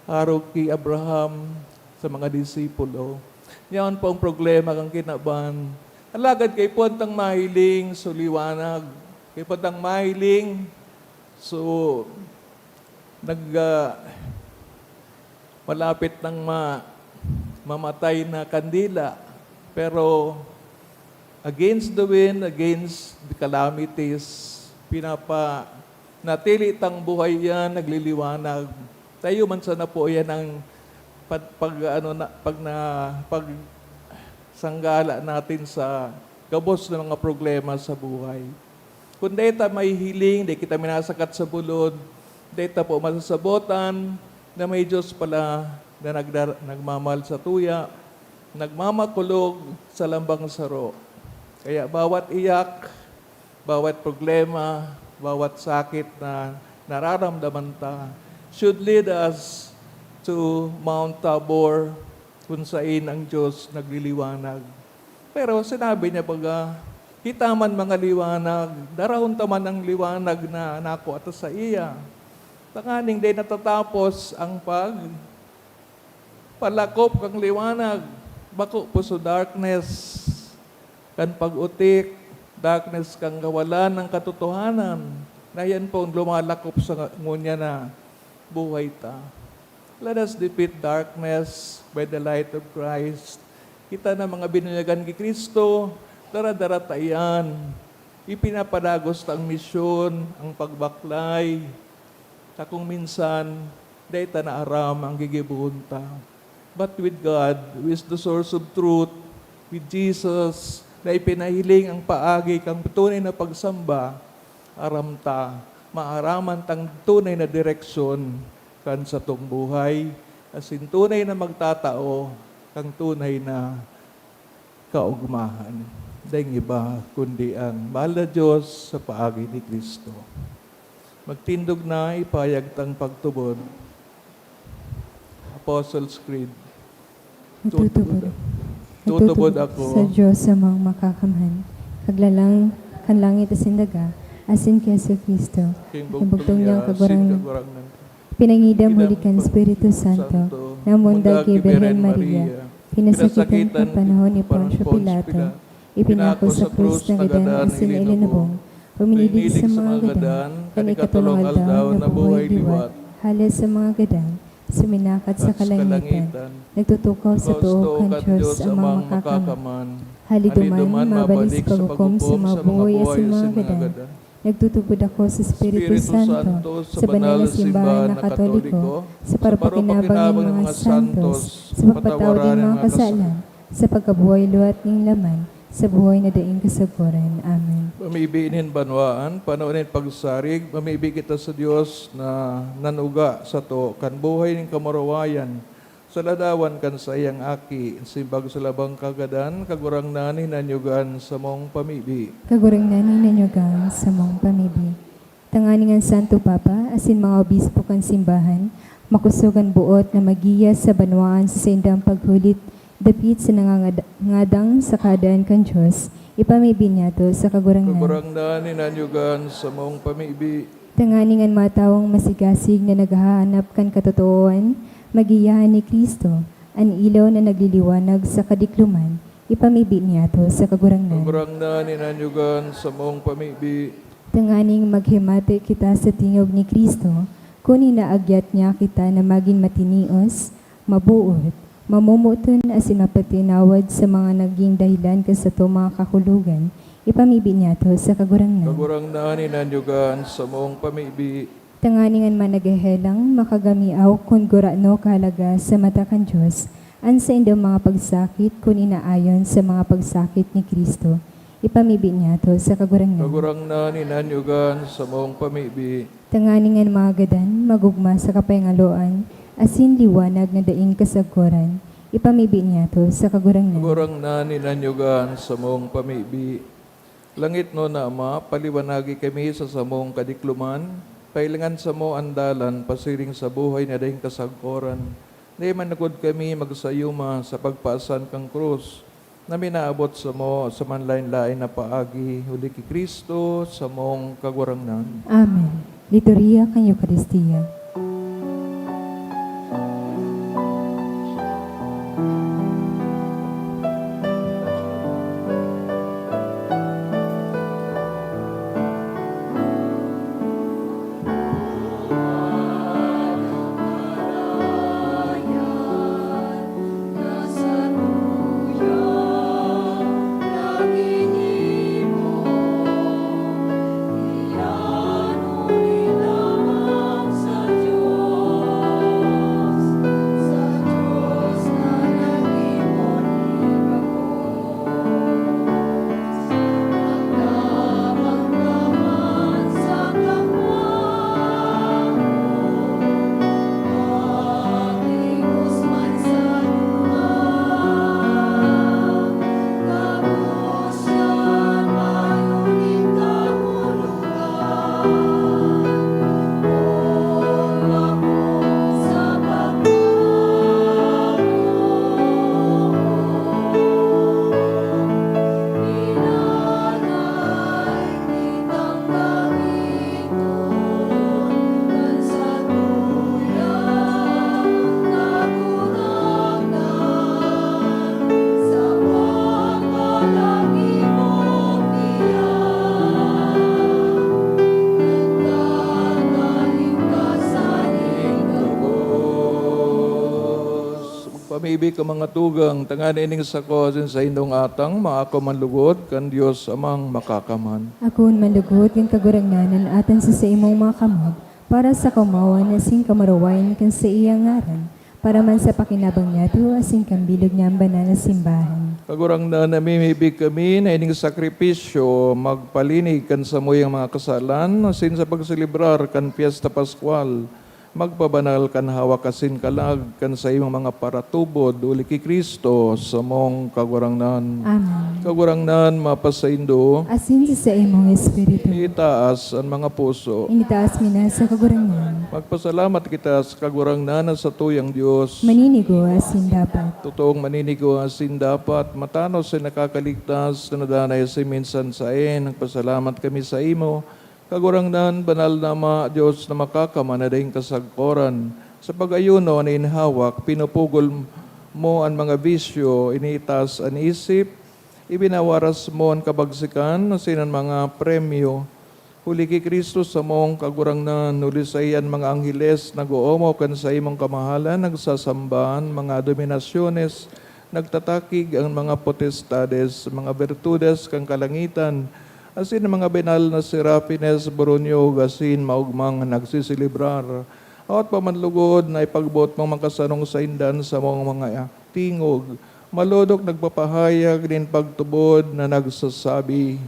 Arog ki Abraham sa mga disipulo. Yaon po ang problema kan kinaban. Alagad kaipuhan tang mahiling so liwanag. Kaipuhan tang mahiling so nag-, ah, malapit nang ma-, mamatay na kandila. Pero against the wind, against the calamities, pinapa-, natili tang buhay iyan, nagliliwanag. Tayo man sana po iyan ang pag, pag, ano na, pag na, pagsanggala natin sa gabos na mga problema sa buhay. Kung dai ta mahihiling, dai kita minasakat sa bulod, dai ta po masasabotan na may Diyos pala na nagdar-, nagmamahal sa tuya, nagmamakulog sa lambang saro. Kaya bawat iyak, bawat problema, bawat sakit na nararamdaman ta should lead us to Mount Tabor, kung sain ang Diyos nagliliwanag. Pero sinabi niya, baga, "Kita man mga liwanag, darahon ta man ang liwanag na nakua ta saiya." Tanganing dai natatapos ang pag palakop kan liwanag, bako po sa darkness kan pag-otik, darkness kan kawalan ng katotohanan, na yan po ang lumalakop sa ngunyan na buhay ta. Let us defeat darkness by the light of Christ. Kita na mga binunyagan ki Cristo, dara-dara ta iyan. Ipinapadagos ta ang misyon, ang pagbaklay. Ta kung minsan, dai ta na aram ang gigibohon ta. But with God, who is the source of truth, with Jesus, na ipinahiling ang paagi kan tunay na pagsamba, aram ta, maaraman tang tunay na direksyon kan satong buhay, asin tunay na magtatao kan tunay na kaogmahan. Daing iba, kundi ang mahal na Diyos sa paagi ni Cristo. Magtindog na, ipahayag tang pagtubod. Apostles' Creed. Tutubod. Tutubod ako sa Diyos sa mga makakamhan, Kaglalang kan langit asin daga, asin ki Jesu-Cristo, King bugtong niyang Kagurangnan. Pinangidam huli kan Espiritu Santo, namundag ki Birhen Maria, pinasakitan kan panahon ni Poncio Pilato, ipinako sa krus, nagadan asin ilinubong, puminilig sa mga gadan, kan ikatolong aldaw nabuhay liwat, hale sa mga gadan, suminakat sa kalangitan, nagtutukaw sa too kan Diyos sa mga makakamhan. Hali duman, mabalik sa paghukom sa mga buhay asin mga gadan. Nagtutubod ako sa Espiritu Santo, sa banal na simbahan na Katoliko, sa parapakinabang nin mga santos, sa pagpatawad nin mga kasalan, sa pagkabuhay liwat nin laman, sa buhay na daing kasaguran. Amen. Pamibi nin banwaan, panahon nin pagsarig, mamibi kita sa Dios na nanuga sato kan buhay nin kamurawayan, sa ladawan kan saiyang Aki, simbag sa labang kagadan, Kagurangnan, hinanyogan samong pamibi. Kagurangnan, hinanyogan samong pamibi. Tanganing an Santo Papa asin mga obispo kan simbahan makosog an boot na maggiya sa banwaan sa saindang paghulit dapit sa nangangad-, ngadang sa kaadaan kan Dios, ipamibi niyato sa Kagurangnan. Kagurangnan, hinanyugan sa maong pamibi. Tanganing an mga tawong masigasig na naghahanap kan katotoohan, magiyahan ni Cristo, an ilaw na nagliliwanag sa kadikloman, ipamibi niyato sa Kagurangnan. Kagurangnan, hinanyugan sa maong pamibi. Tanganing maghimati kita sa tingog ni Cristo, kun inaagyat niya kita na magin matinios, mabuot, mamomoton asin mapatinawad sa mga nagin dahilan kan satong mga kakulogan, ipamibi niyato sa Kagurangnan. Kagurangnan, hinanyugan sa maong pamibi. Tanganing an mga naghehelang makagamiaw kun gurano kahalaga sa mata kan Dios an saindang mga pagsakit kun inaayon sa mga pagsakit ni Cristo, ipamibi niyato sa Kagurangnan. Kagurangnan, hinanyugan sa maong pamibi. Tanganing an mga gadan magugma sa kapayangaloan asin liwanag na daing kasagkoran, ipamibi niyato sa Kagurangnan. Kagurangnan, hinanyugan sa maong pamibi. Langitnon na Ama, paliwanagi kami sa samong kadikloman, pailingan samo an dalan pasiring sa buhay na daing kasagkoran, na manukod kami magsayuma sa pagpaasan kan krus na minaabot samo sa manlaen-laen na paagi, huli ki Cristo, samong Kagurangnan. Amen. Liturhiya kan Eukaristia. Pamibi ka, mga tugang, tanganing ining sako asin saindong atang maako man lugod kan Dios Amang Makakaman. Akoon man lugod kan Kagurangnan an atan sa saimong mga kamot, para sa kaomawan asin kamurawayan kan saiyang ngaran, para man sa pakinabang niyato asin kan bilog niyang banal na simbahan. Kagurangnan, namimibi kami na ining sakripisyo magpalinig kan samuyang mga kasalan, asin sa pagselebrar kan Pyesta Paskwal, magpabanal kan hawak asin kalag kan saimong mga paratubod, huli ki Cristo, samong Kagurangnan. Amen. Kagurangnan, mapasaindo. Asin sa saimong espiritu. Itaas an mga puso. Initaas mi na sa Kagurangnan. Magpasalamat kita sa Kagurangnan na satuyang Dios. Maninigo asin dapat. Totoong maninigo asin dapat, matanos asin nakakaligtas, na nadanay asin minsan saen. Nagpasalamat kami saimo, Kagurangnan, banal na Ama, Dios na makakaman na daing kasagkoran. Sa pag-ayuno na inhawak, pinupugol mo an mga bisyo, iniitaas an isip, ibinawaras mo an kabagsikan, asin an mga premyo. Huli ki Cristo samong Kagurangnan, huli saiya an mga angheles nag-oomaw kan saimong kamahalan, nagsasamba an mga dominasyones, nagtatakig an mga potestades, mga bertudes kan kalangitan, asin an mga banal na serafines, buronyog, asin maogmang nagseselebrar. Hawat pa man lugod na ipagboot mong makasanong sainda an samong mga tingog, malodok nagpapahayag nin pagtubod na nagsasabi,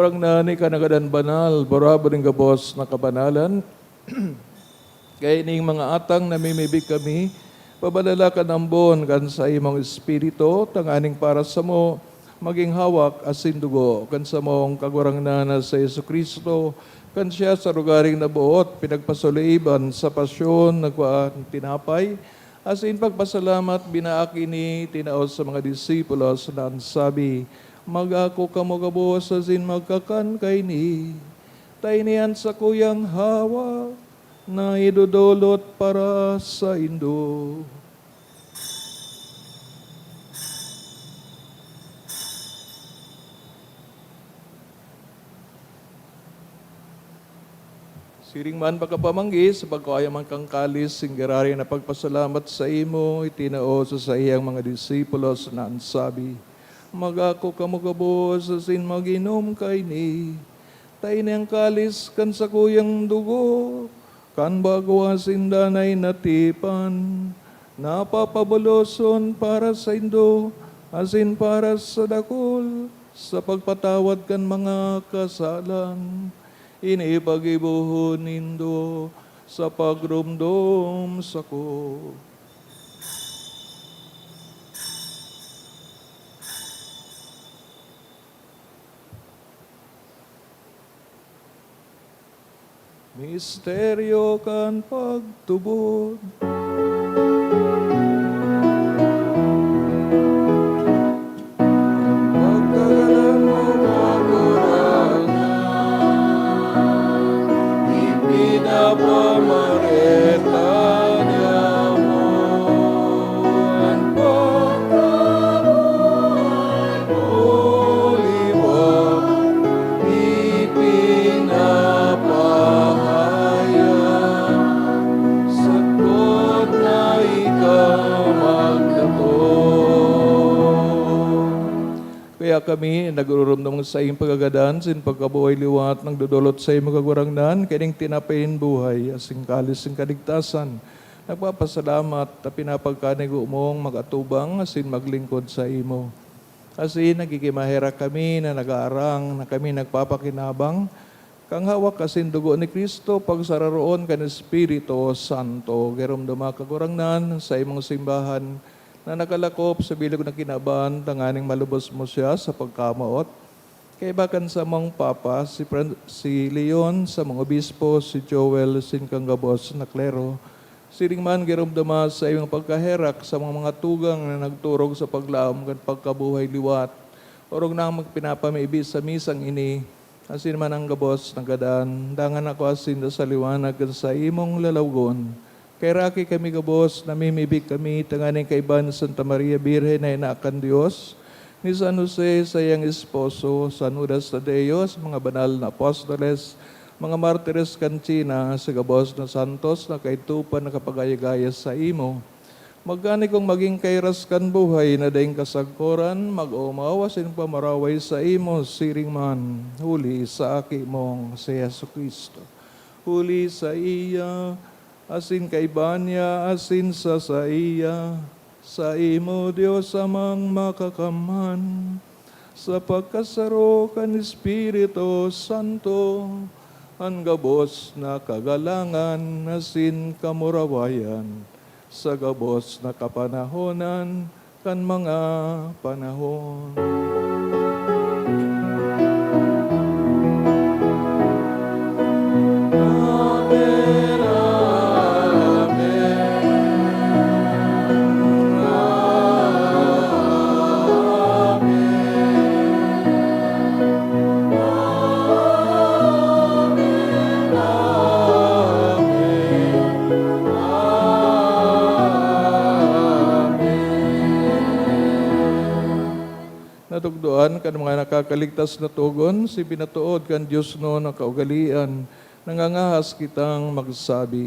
Kagurangnan, ika na gadan banal, barabon nin gabos na kabanalan. Kaya ining mga atang namimibi kami, pabalala kan ambon kan saimong Espiritu, tanganing para samo magin hawak asin dugo kan samong Kagurangnan na si Jesu-Cristo, kan siya sa rogaring naboot pinagpasoliiban sa pasyon, nagkua nin tinapay, asin pagpasalamat, binaak ini, tinao sa mga disipulos na an sabi, "Mag-ako kamo gabos asin magkakan kaini. Ta ini an sakuyang hawak na idodolot para saindo." Siring man, pagkapamanggi, sa pagkua man kan kalis, singgiraray na pagpasalamat saimo, itinao sa saiyang mga disipulos na an sabi, "Mag-ako kamo gabos asin mag-inom kaini. Ta ini an kalis kan sakuyang dugo kan bago asin danay na tipan, na papabuloson para saindo asin para sa dakul sa pagpatawad kan mga kasalan. Ini paggibohon nindo sa pagromdom sako." Misteryo kan pagtubod. Pagkagalan mo, Kagurangnan, ipinapamareta niya mo an pagkabuhay mo, liwat ipinapahayag, sagkod na ikaw magdato. Kaya kami, nagururumdom sa saiyang pagkagadan, sin pagkabuhay liwat, nagdodolot saimo, Kagurangnan, kaining tinapay nin buhay, asin kalis nin kaligtasan. Nagpapasalamat ta pinapagkanigo mong mag-atubang asin maglingkod saimo. Asin nagkikimaherak kami na nag-aarang na kami nagpapakinabang kan hawak asin dugo ni Cristo, pagsararoon kan Espiritu Santo. Giromdoma, Kagurangnan, saimong simbahan na nakalakop sa bilog na kinaban, tanganing malubos mo siya sa pagkamawot. Kaiba kan samong Papa, si Fran-, si Leon, samong Obispo, si Joel, asin kan gabos na klero. Siring man, giromdoma saimong pagkaherak sa mga, mga tugang na nagturog sa paglaom kan pagkabuhay liwat. Orog na ang magpinapamibi sa misang ini, asin man an gabos na gadan. Dangan ako asin ta sa liwanag kan saimong lalawgon. Kaheraki kami gabos, namimibi kami, tanganing kaiba ni Santa Maria Birhen na ina kan Dios, ni San Jose, saiyang esposo, San Judas Tadeo, sa mga banal na apostoles, mga martires kan China, sa gabos na santos na kaidtopan na kapagaya-gaya saimo. Magkanigong magin kairas kan buhay na daing kasagkoran, mag-omaw asin pamaraway saimo, siring man, huli sa Aki mong si Jesu-Cristo. Huli saiya, asin kaiba niya, asin sa saiya, saimo, Dios Amang Makakamhan, sa pagkasaro kan Espiritu Santo, an gabos na kagalangan asin kamurawayan, sa gabos na kapanahonan kan mga panahon. Amen, amen, amen. Amen, amen, amen. Natukdoan kan mga nakakaligtas na togon, si pinatood kan diosnon na kaugalean, nangangahas kitang magsabi.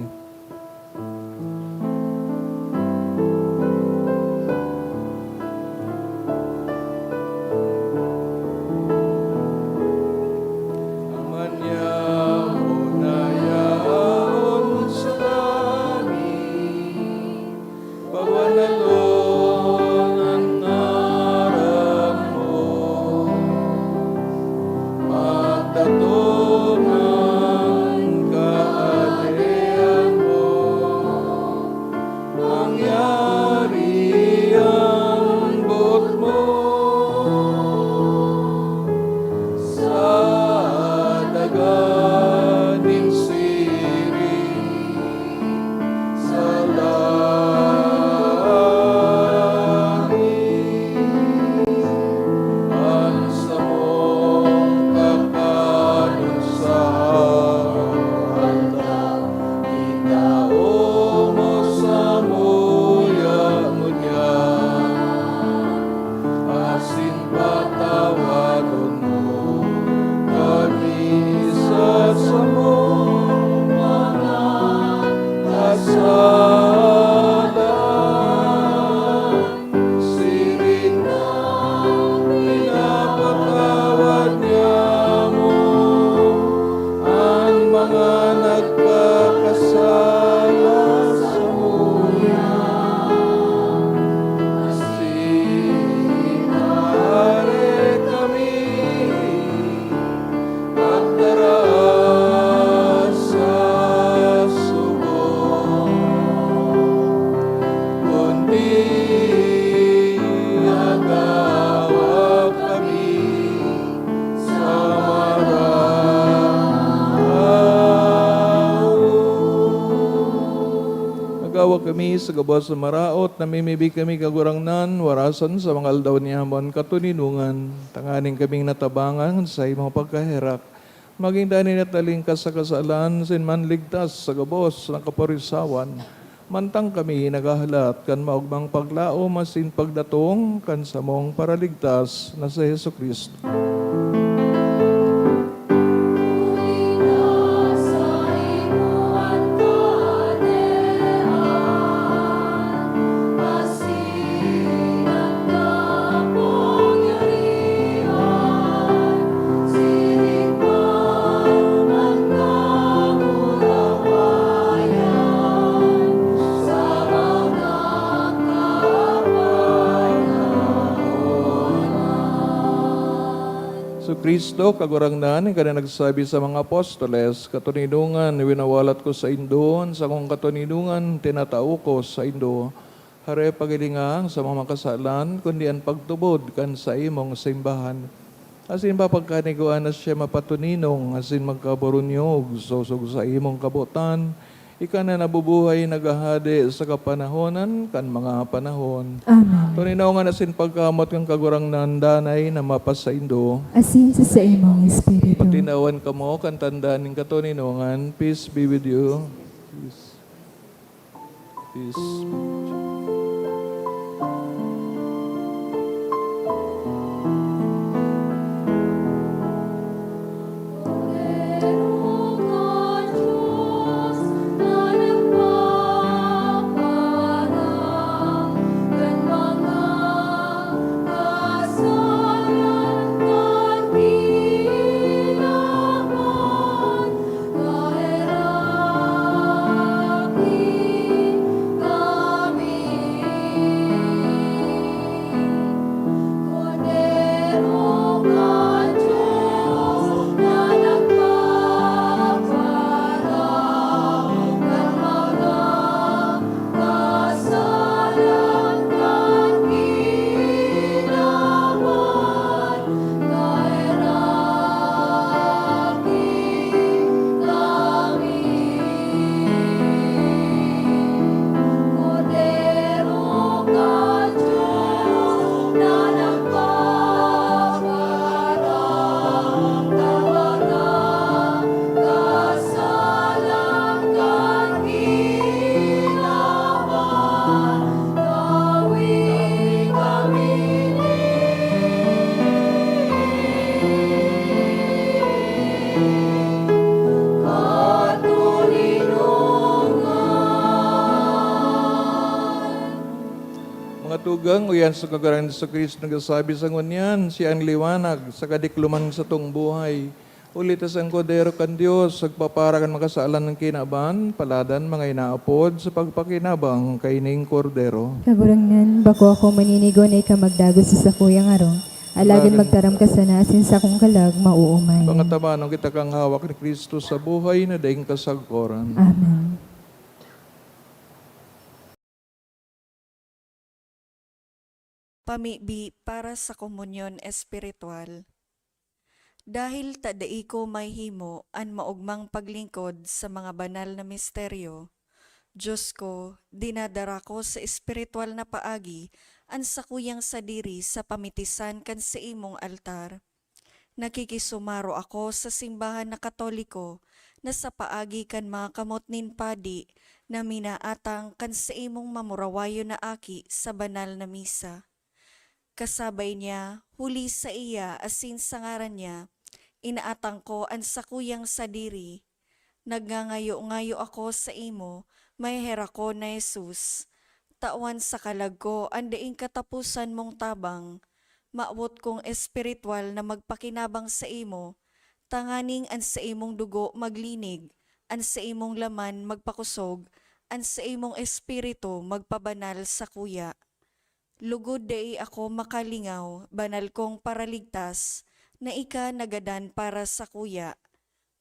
Aman niya, o nayaon sa langit, pawanaton an ngaran mo. Kami sa gabos na maraot, namimibi kami, Kagurangnan, warasan sa mga aldaw ni amon katoninongan, tanganing kaming natabangan sa imong pagkaherak. Magin danay natalingkas sa kasalan, asin manligtas sa gabos na kaporisawan. Mantang kami naghahalat kan maogmang paglaom asin pagdatong kan samong Paraligtas na si Jesu-Cristo. So Cristo, Kagurangnan, ika na nagsabi sa mga apostoles, "Katoninongan winawalat ko saindo, an sakong katoninongan tinatao ko saindo." Hare paghilinga ang sa mga makasalan, kundi an pagtubod kan saimong simbahan. Asin papagkanigwaan na siya mapatoninong asin magkaburunyog, sosog sa imong kabotan, ika na nabubuhay, naghahade sa kapanahonan kan mga panahon. Amen. Toninongan asin pagkamoot kan Kagurangnan danay na mapasaindo. Asin sa saimong espiritu. Pagtinawan kamo kan tanda nin katoninongan. Peace be with you. Peace. Peace. Mga tugang, uyan sa Kagurangnan Jesu-Cristo nagsasabi sa ngunyan, siya an liwanag sa kadikloman satong buhay. Huli ta siya an Kordero kan Dios, nagpapara kan makasalan nin kinaban, paladan mga inaapod sa pagpakinabang kaining Kordero. Kagurangnan, bako ako maninigo na ika magdagos sa sakuyang harong, alagad magtaram ka sana asin sakong kalag mauumay. Pangatabanon kita kan hawak ni Cristo sa buhay na daing kasagkoran. Amen. Pamibi para sa komunyon espiritual. Dahil ta dai ko mahimo an maogmang paglingkod sa mga banal na misteryo, Diyos ko, dinadara ko sa espiritual na paagi an sakuyang sadiri sa pamitisan kan saimong altar. Nakikisumaro ako sa simbahan na Katoliko na sa paagi kan mga kamot nin padi na minaatang kan saimong mamurawayon na aki sa banal na misa. Kasabay niya, huli saiya asin sa ngaran niya, inaatang ko an sakuyang sadiri. Nagngangayo-ngayo ako saimo, maheherak ko na Jesus, tawan sa kalag ko an daing kataposan mong tabang. Mawot kong espirituwal na magpakinabang saimo, tanganing an saimong dugo maglinig, an saimong laman magpakosog, an saimong espiritu magpabanal sakuya. Lugod dai ako makalingaw, banal kong Paraligtas, na ika nagadan para sakuya.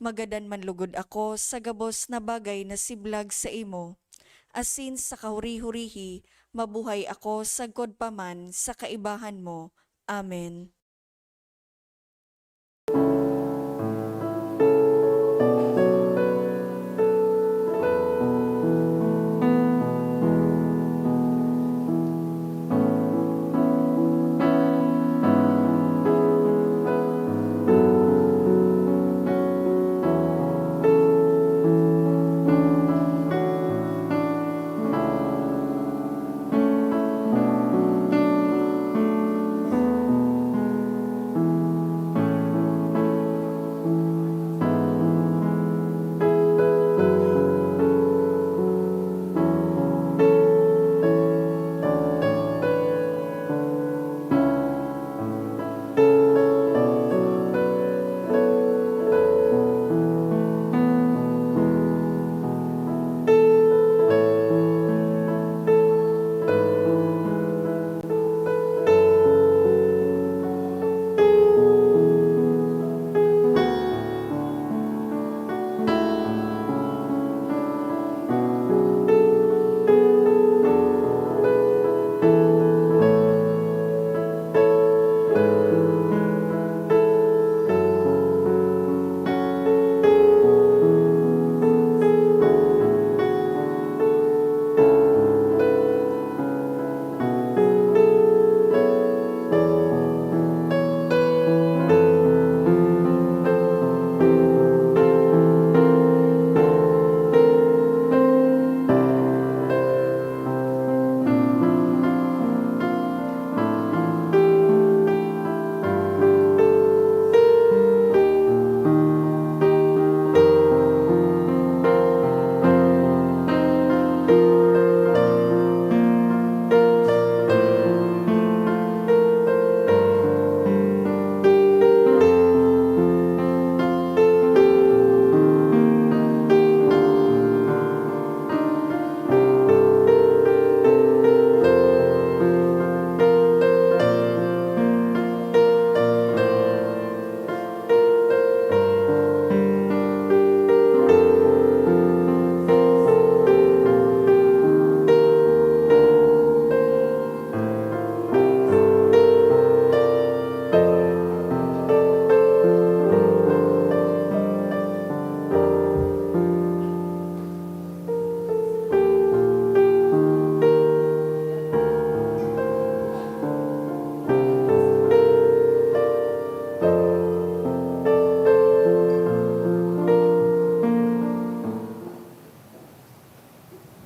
Magadan man lugod ako sa gabos na bagay na siblag saimo, asin sa kahuri-hurihi mabuhay ako sagkod pa man sa kaibahan mo. Amen.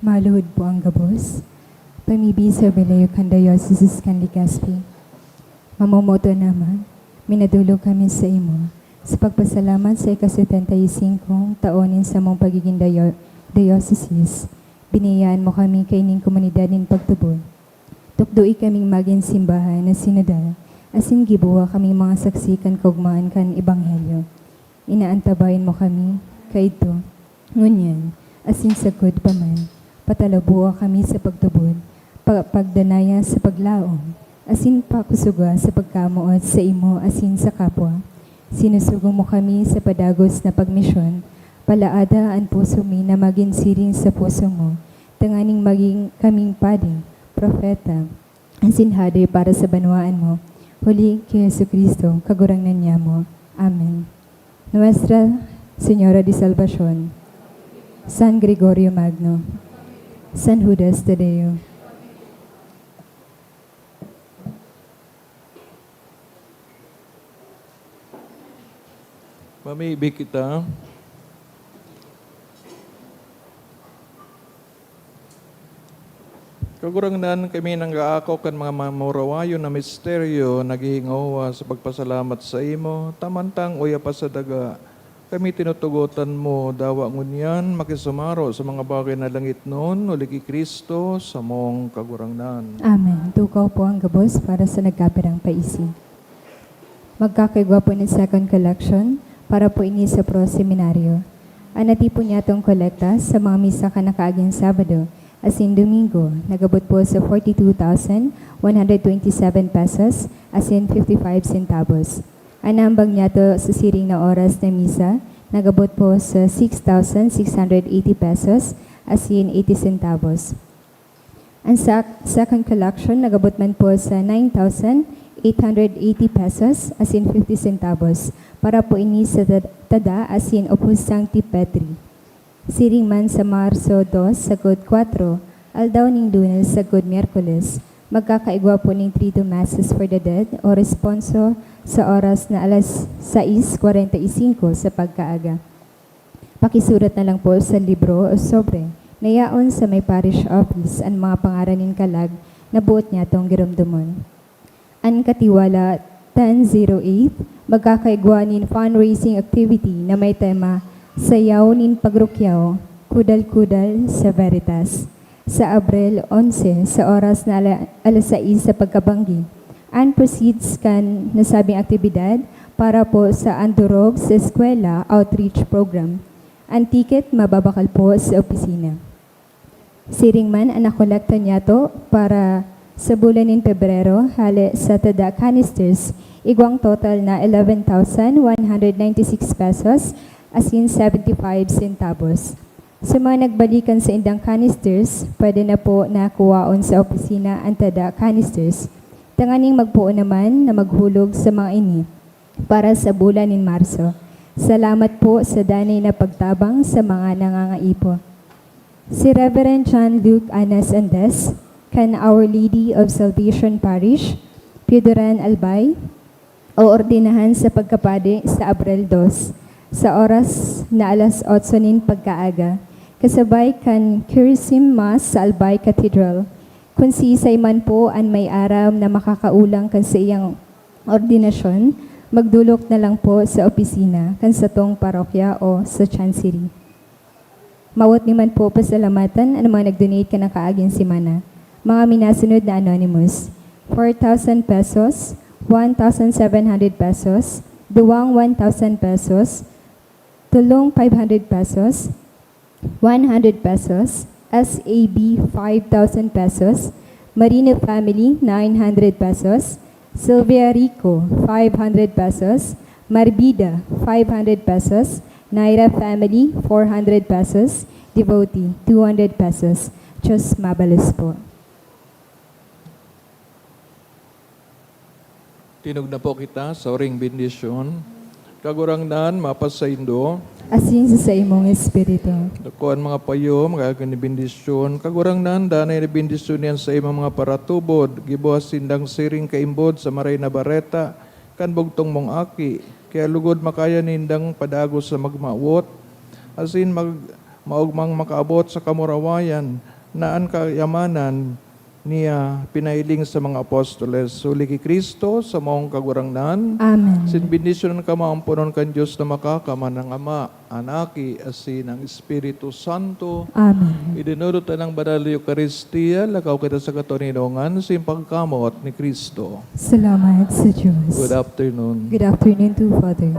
Maluhod po ang gabos. Pamibi sa Belayo kan Diocese kan Legazpi. Mamomoto naman, minadulog kami sa imo sa pagpasalamat sa ika-setenta y singkong taon nin samong pagigin dayo-, diocese. Biniyaan mo kami kaining komunidad nin pagtubod. Tukdoi kaming magin simbahan na sinodal, asin gibuha kaming mga saksi kan kaugmaan kan Ebanghelyo. Inaantabayan mo kami kaidto, ngunyan, asin sagkod pa man, pataluboa kami sa pagtubod, pa-, pagdanaya sa paglaom, asin pakusoga sa pagkamoot sa imo asin sa kapwa. Sinusugo mo kami sa padagos na pagmisyon, palaada an puso mi na magin siring sa puso mo, tanganing magin kaming padi, propeta, asin hade para sa banwaan mo, huli ki Jesu-Cristo, Kagurangnan nyamo. Amen. Nuestra Señora de Salvacion, San Gregorio Magno, San Judas Tadeo. Mamibi kita. Kagurangnan, kami nanggaako kan mga mamurawayon na misteryo, naghihingowa sa pagpasalamat sa imo, ta mantang uya pa sa daga, kami tinutugotan mo, dawa ngunyan, makisumaro sa mga bagay na langitnon, huli ki Cristo, samong Kagurangnan. Amen. Tukaw po ang gabos para sa nagkapirang paisi. Magkakaigwa po nin second collection para po ini sa Pro Seminario. An natipon niyatong kolekta sa mga misa kan nakaaging Sabado asin Domingo nagabot po sa forty-two thousand one hundred twenty-seven pesos asin fifty-five centavos. An naambag niyato sa siring na oras na misa nagabot po sa six thousand six hundred eighty pesos asin eighty centavos. An sa-, second collection nagabot man po sa nine thousand eight hundred eighty pesos asin fifty centavos para po ini sa ta-, tada asin Opus Sancti Petri. Siring man sa Marso dos sagkod kwatro, aldaw nin Lunes sagkod Miyerkules, magkakaigwa po nin Triduum Masses for the Dead o Responso sa oras na alas sais kwarenta y singko sa pagkaaga. Pakisurat na lang po sa libro o sobre na yaon sa may parish office an mga pangaran nin kalag na boot nyatong giromdomon. An Katiwala ten zero eight magkakaigwa nin fundraising activity na may tema, Sayaw nin Pagrukyaw, Kudal-kudal sa Veritas. Sa Abril onse, sa oras na ala-, alas sais sa pagkabanggi, an proceeds kan nasabing aktibidad para po sa Andurog sa Eskwela Outreach Program. An ticket mababakal po sa opisina. Siring man an nakolekta niyato para sa bulan nin Pebrero, hale sa tada canisters, igwang total na eleven thousand one hundred ninety-six pesos asin seventy-five centavos. Sa mga nagbalikan sa indang canisters, pwede na po na kuwaon sa opisina an tada canisters, tanganing magpoon naman na maghulog sa mga ini para sa bulan nin Marso. Salamat po sa danay na pagtabang sa mga nangangaipo. Si Reverend John Luke Anas Andes, kan Our Lady of Salvation Parish, Pioduran, Albay, oordinahan sa pagkapadi sa Abril dos, sa oras na alas otso nin pagkaaga, kasabay kan Kerosene Mass sa Albay Cathedral. Kun siisay man po an may aram na makakaulang kan saiyang ordinasyon, magdolok na lang po sa opisina kan satong parokya o sa chancery. Mawot mi man po pasalamatan an mga nag-donate kan nakaaging semana. Mga minasunod na anonymous, four thousand pesos, one thousand seven hundred pesos, duwang one thousand pesos, tolong five hundred pesos, one hundred pesos, S A B five thousand pesos, Marino family nine hundred pesos, Sylvia Rico five hundred pesos, Marbida five hundred pesos, Naira family four hundred pesos, devotee two hundred pesos. Diyos mabalos po. Tinog na po kita sa oring bendisyon. Kagurangnan, mapasaindo. Asin sa saimong espiritu. Dako an mga payo, magagin ni bendisyon. Kagurangnan, danay na bendisyon niyan sa imong mga paratubod. Gibuhas sindang siring kaimbod sa maray na bareta kan bugtong mong aki. Kaya lugod makaya nindang padagos sa magmawot, asin mag-, maogmang makaabot sa kamurawayan. na an kayamanan niya pinahiling sa mga apostoles, huli ki Cristo, sa maong Kagurangnan. Amen. Sin bendisyon kan kamaampanon kan Dios na Makakamhan, ang Ama, an Aki, asin ang Espiritu Santo. Amen. Idinodot ta nang banal na Eukaristia, lakaw kita sa katoninongan, sin pagkamoot ni Cristo. Salamat sa Diyos. Good afternoon. Good afternoon too, Father.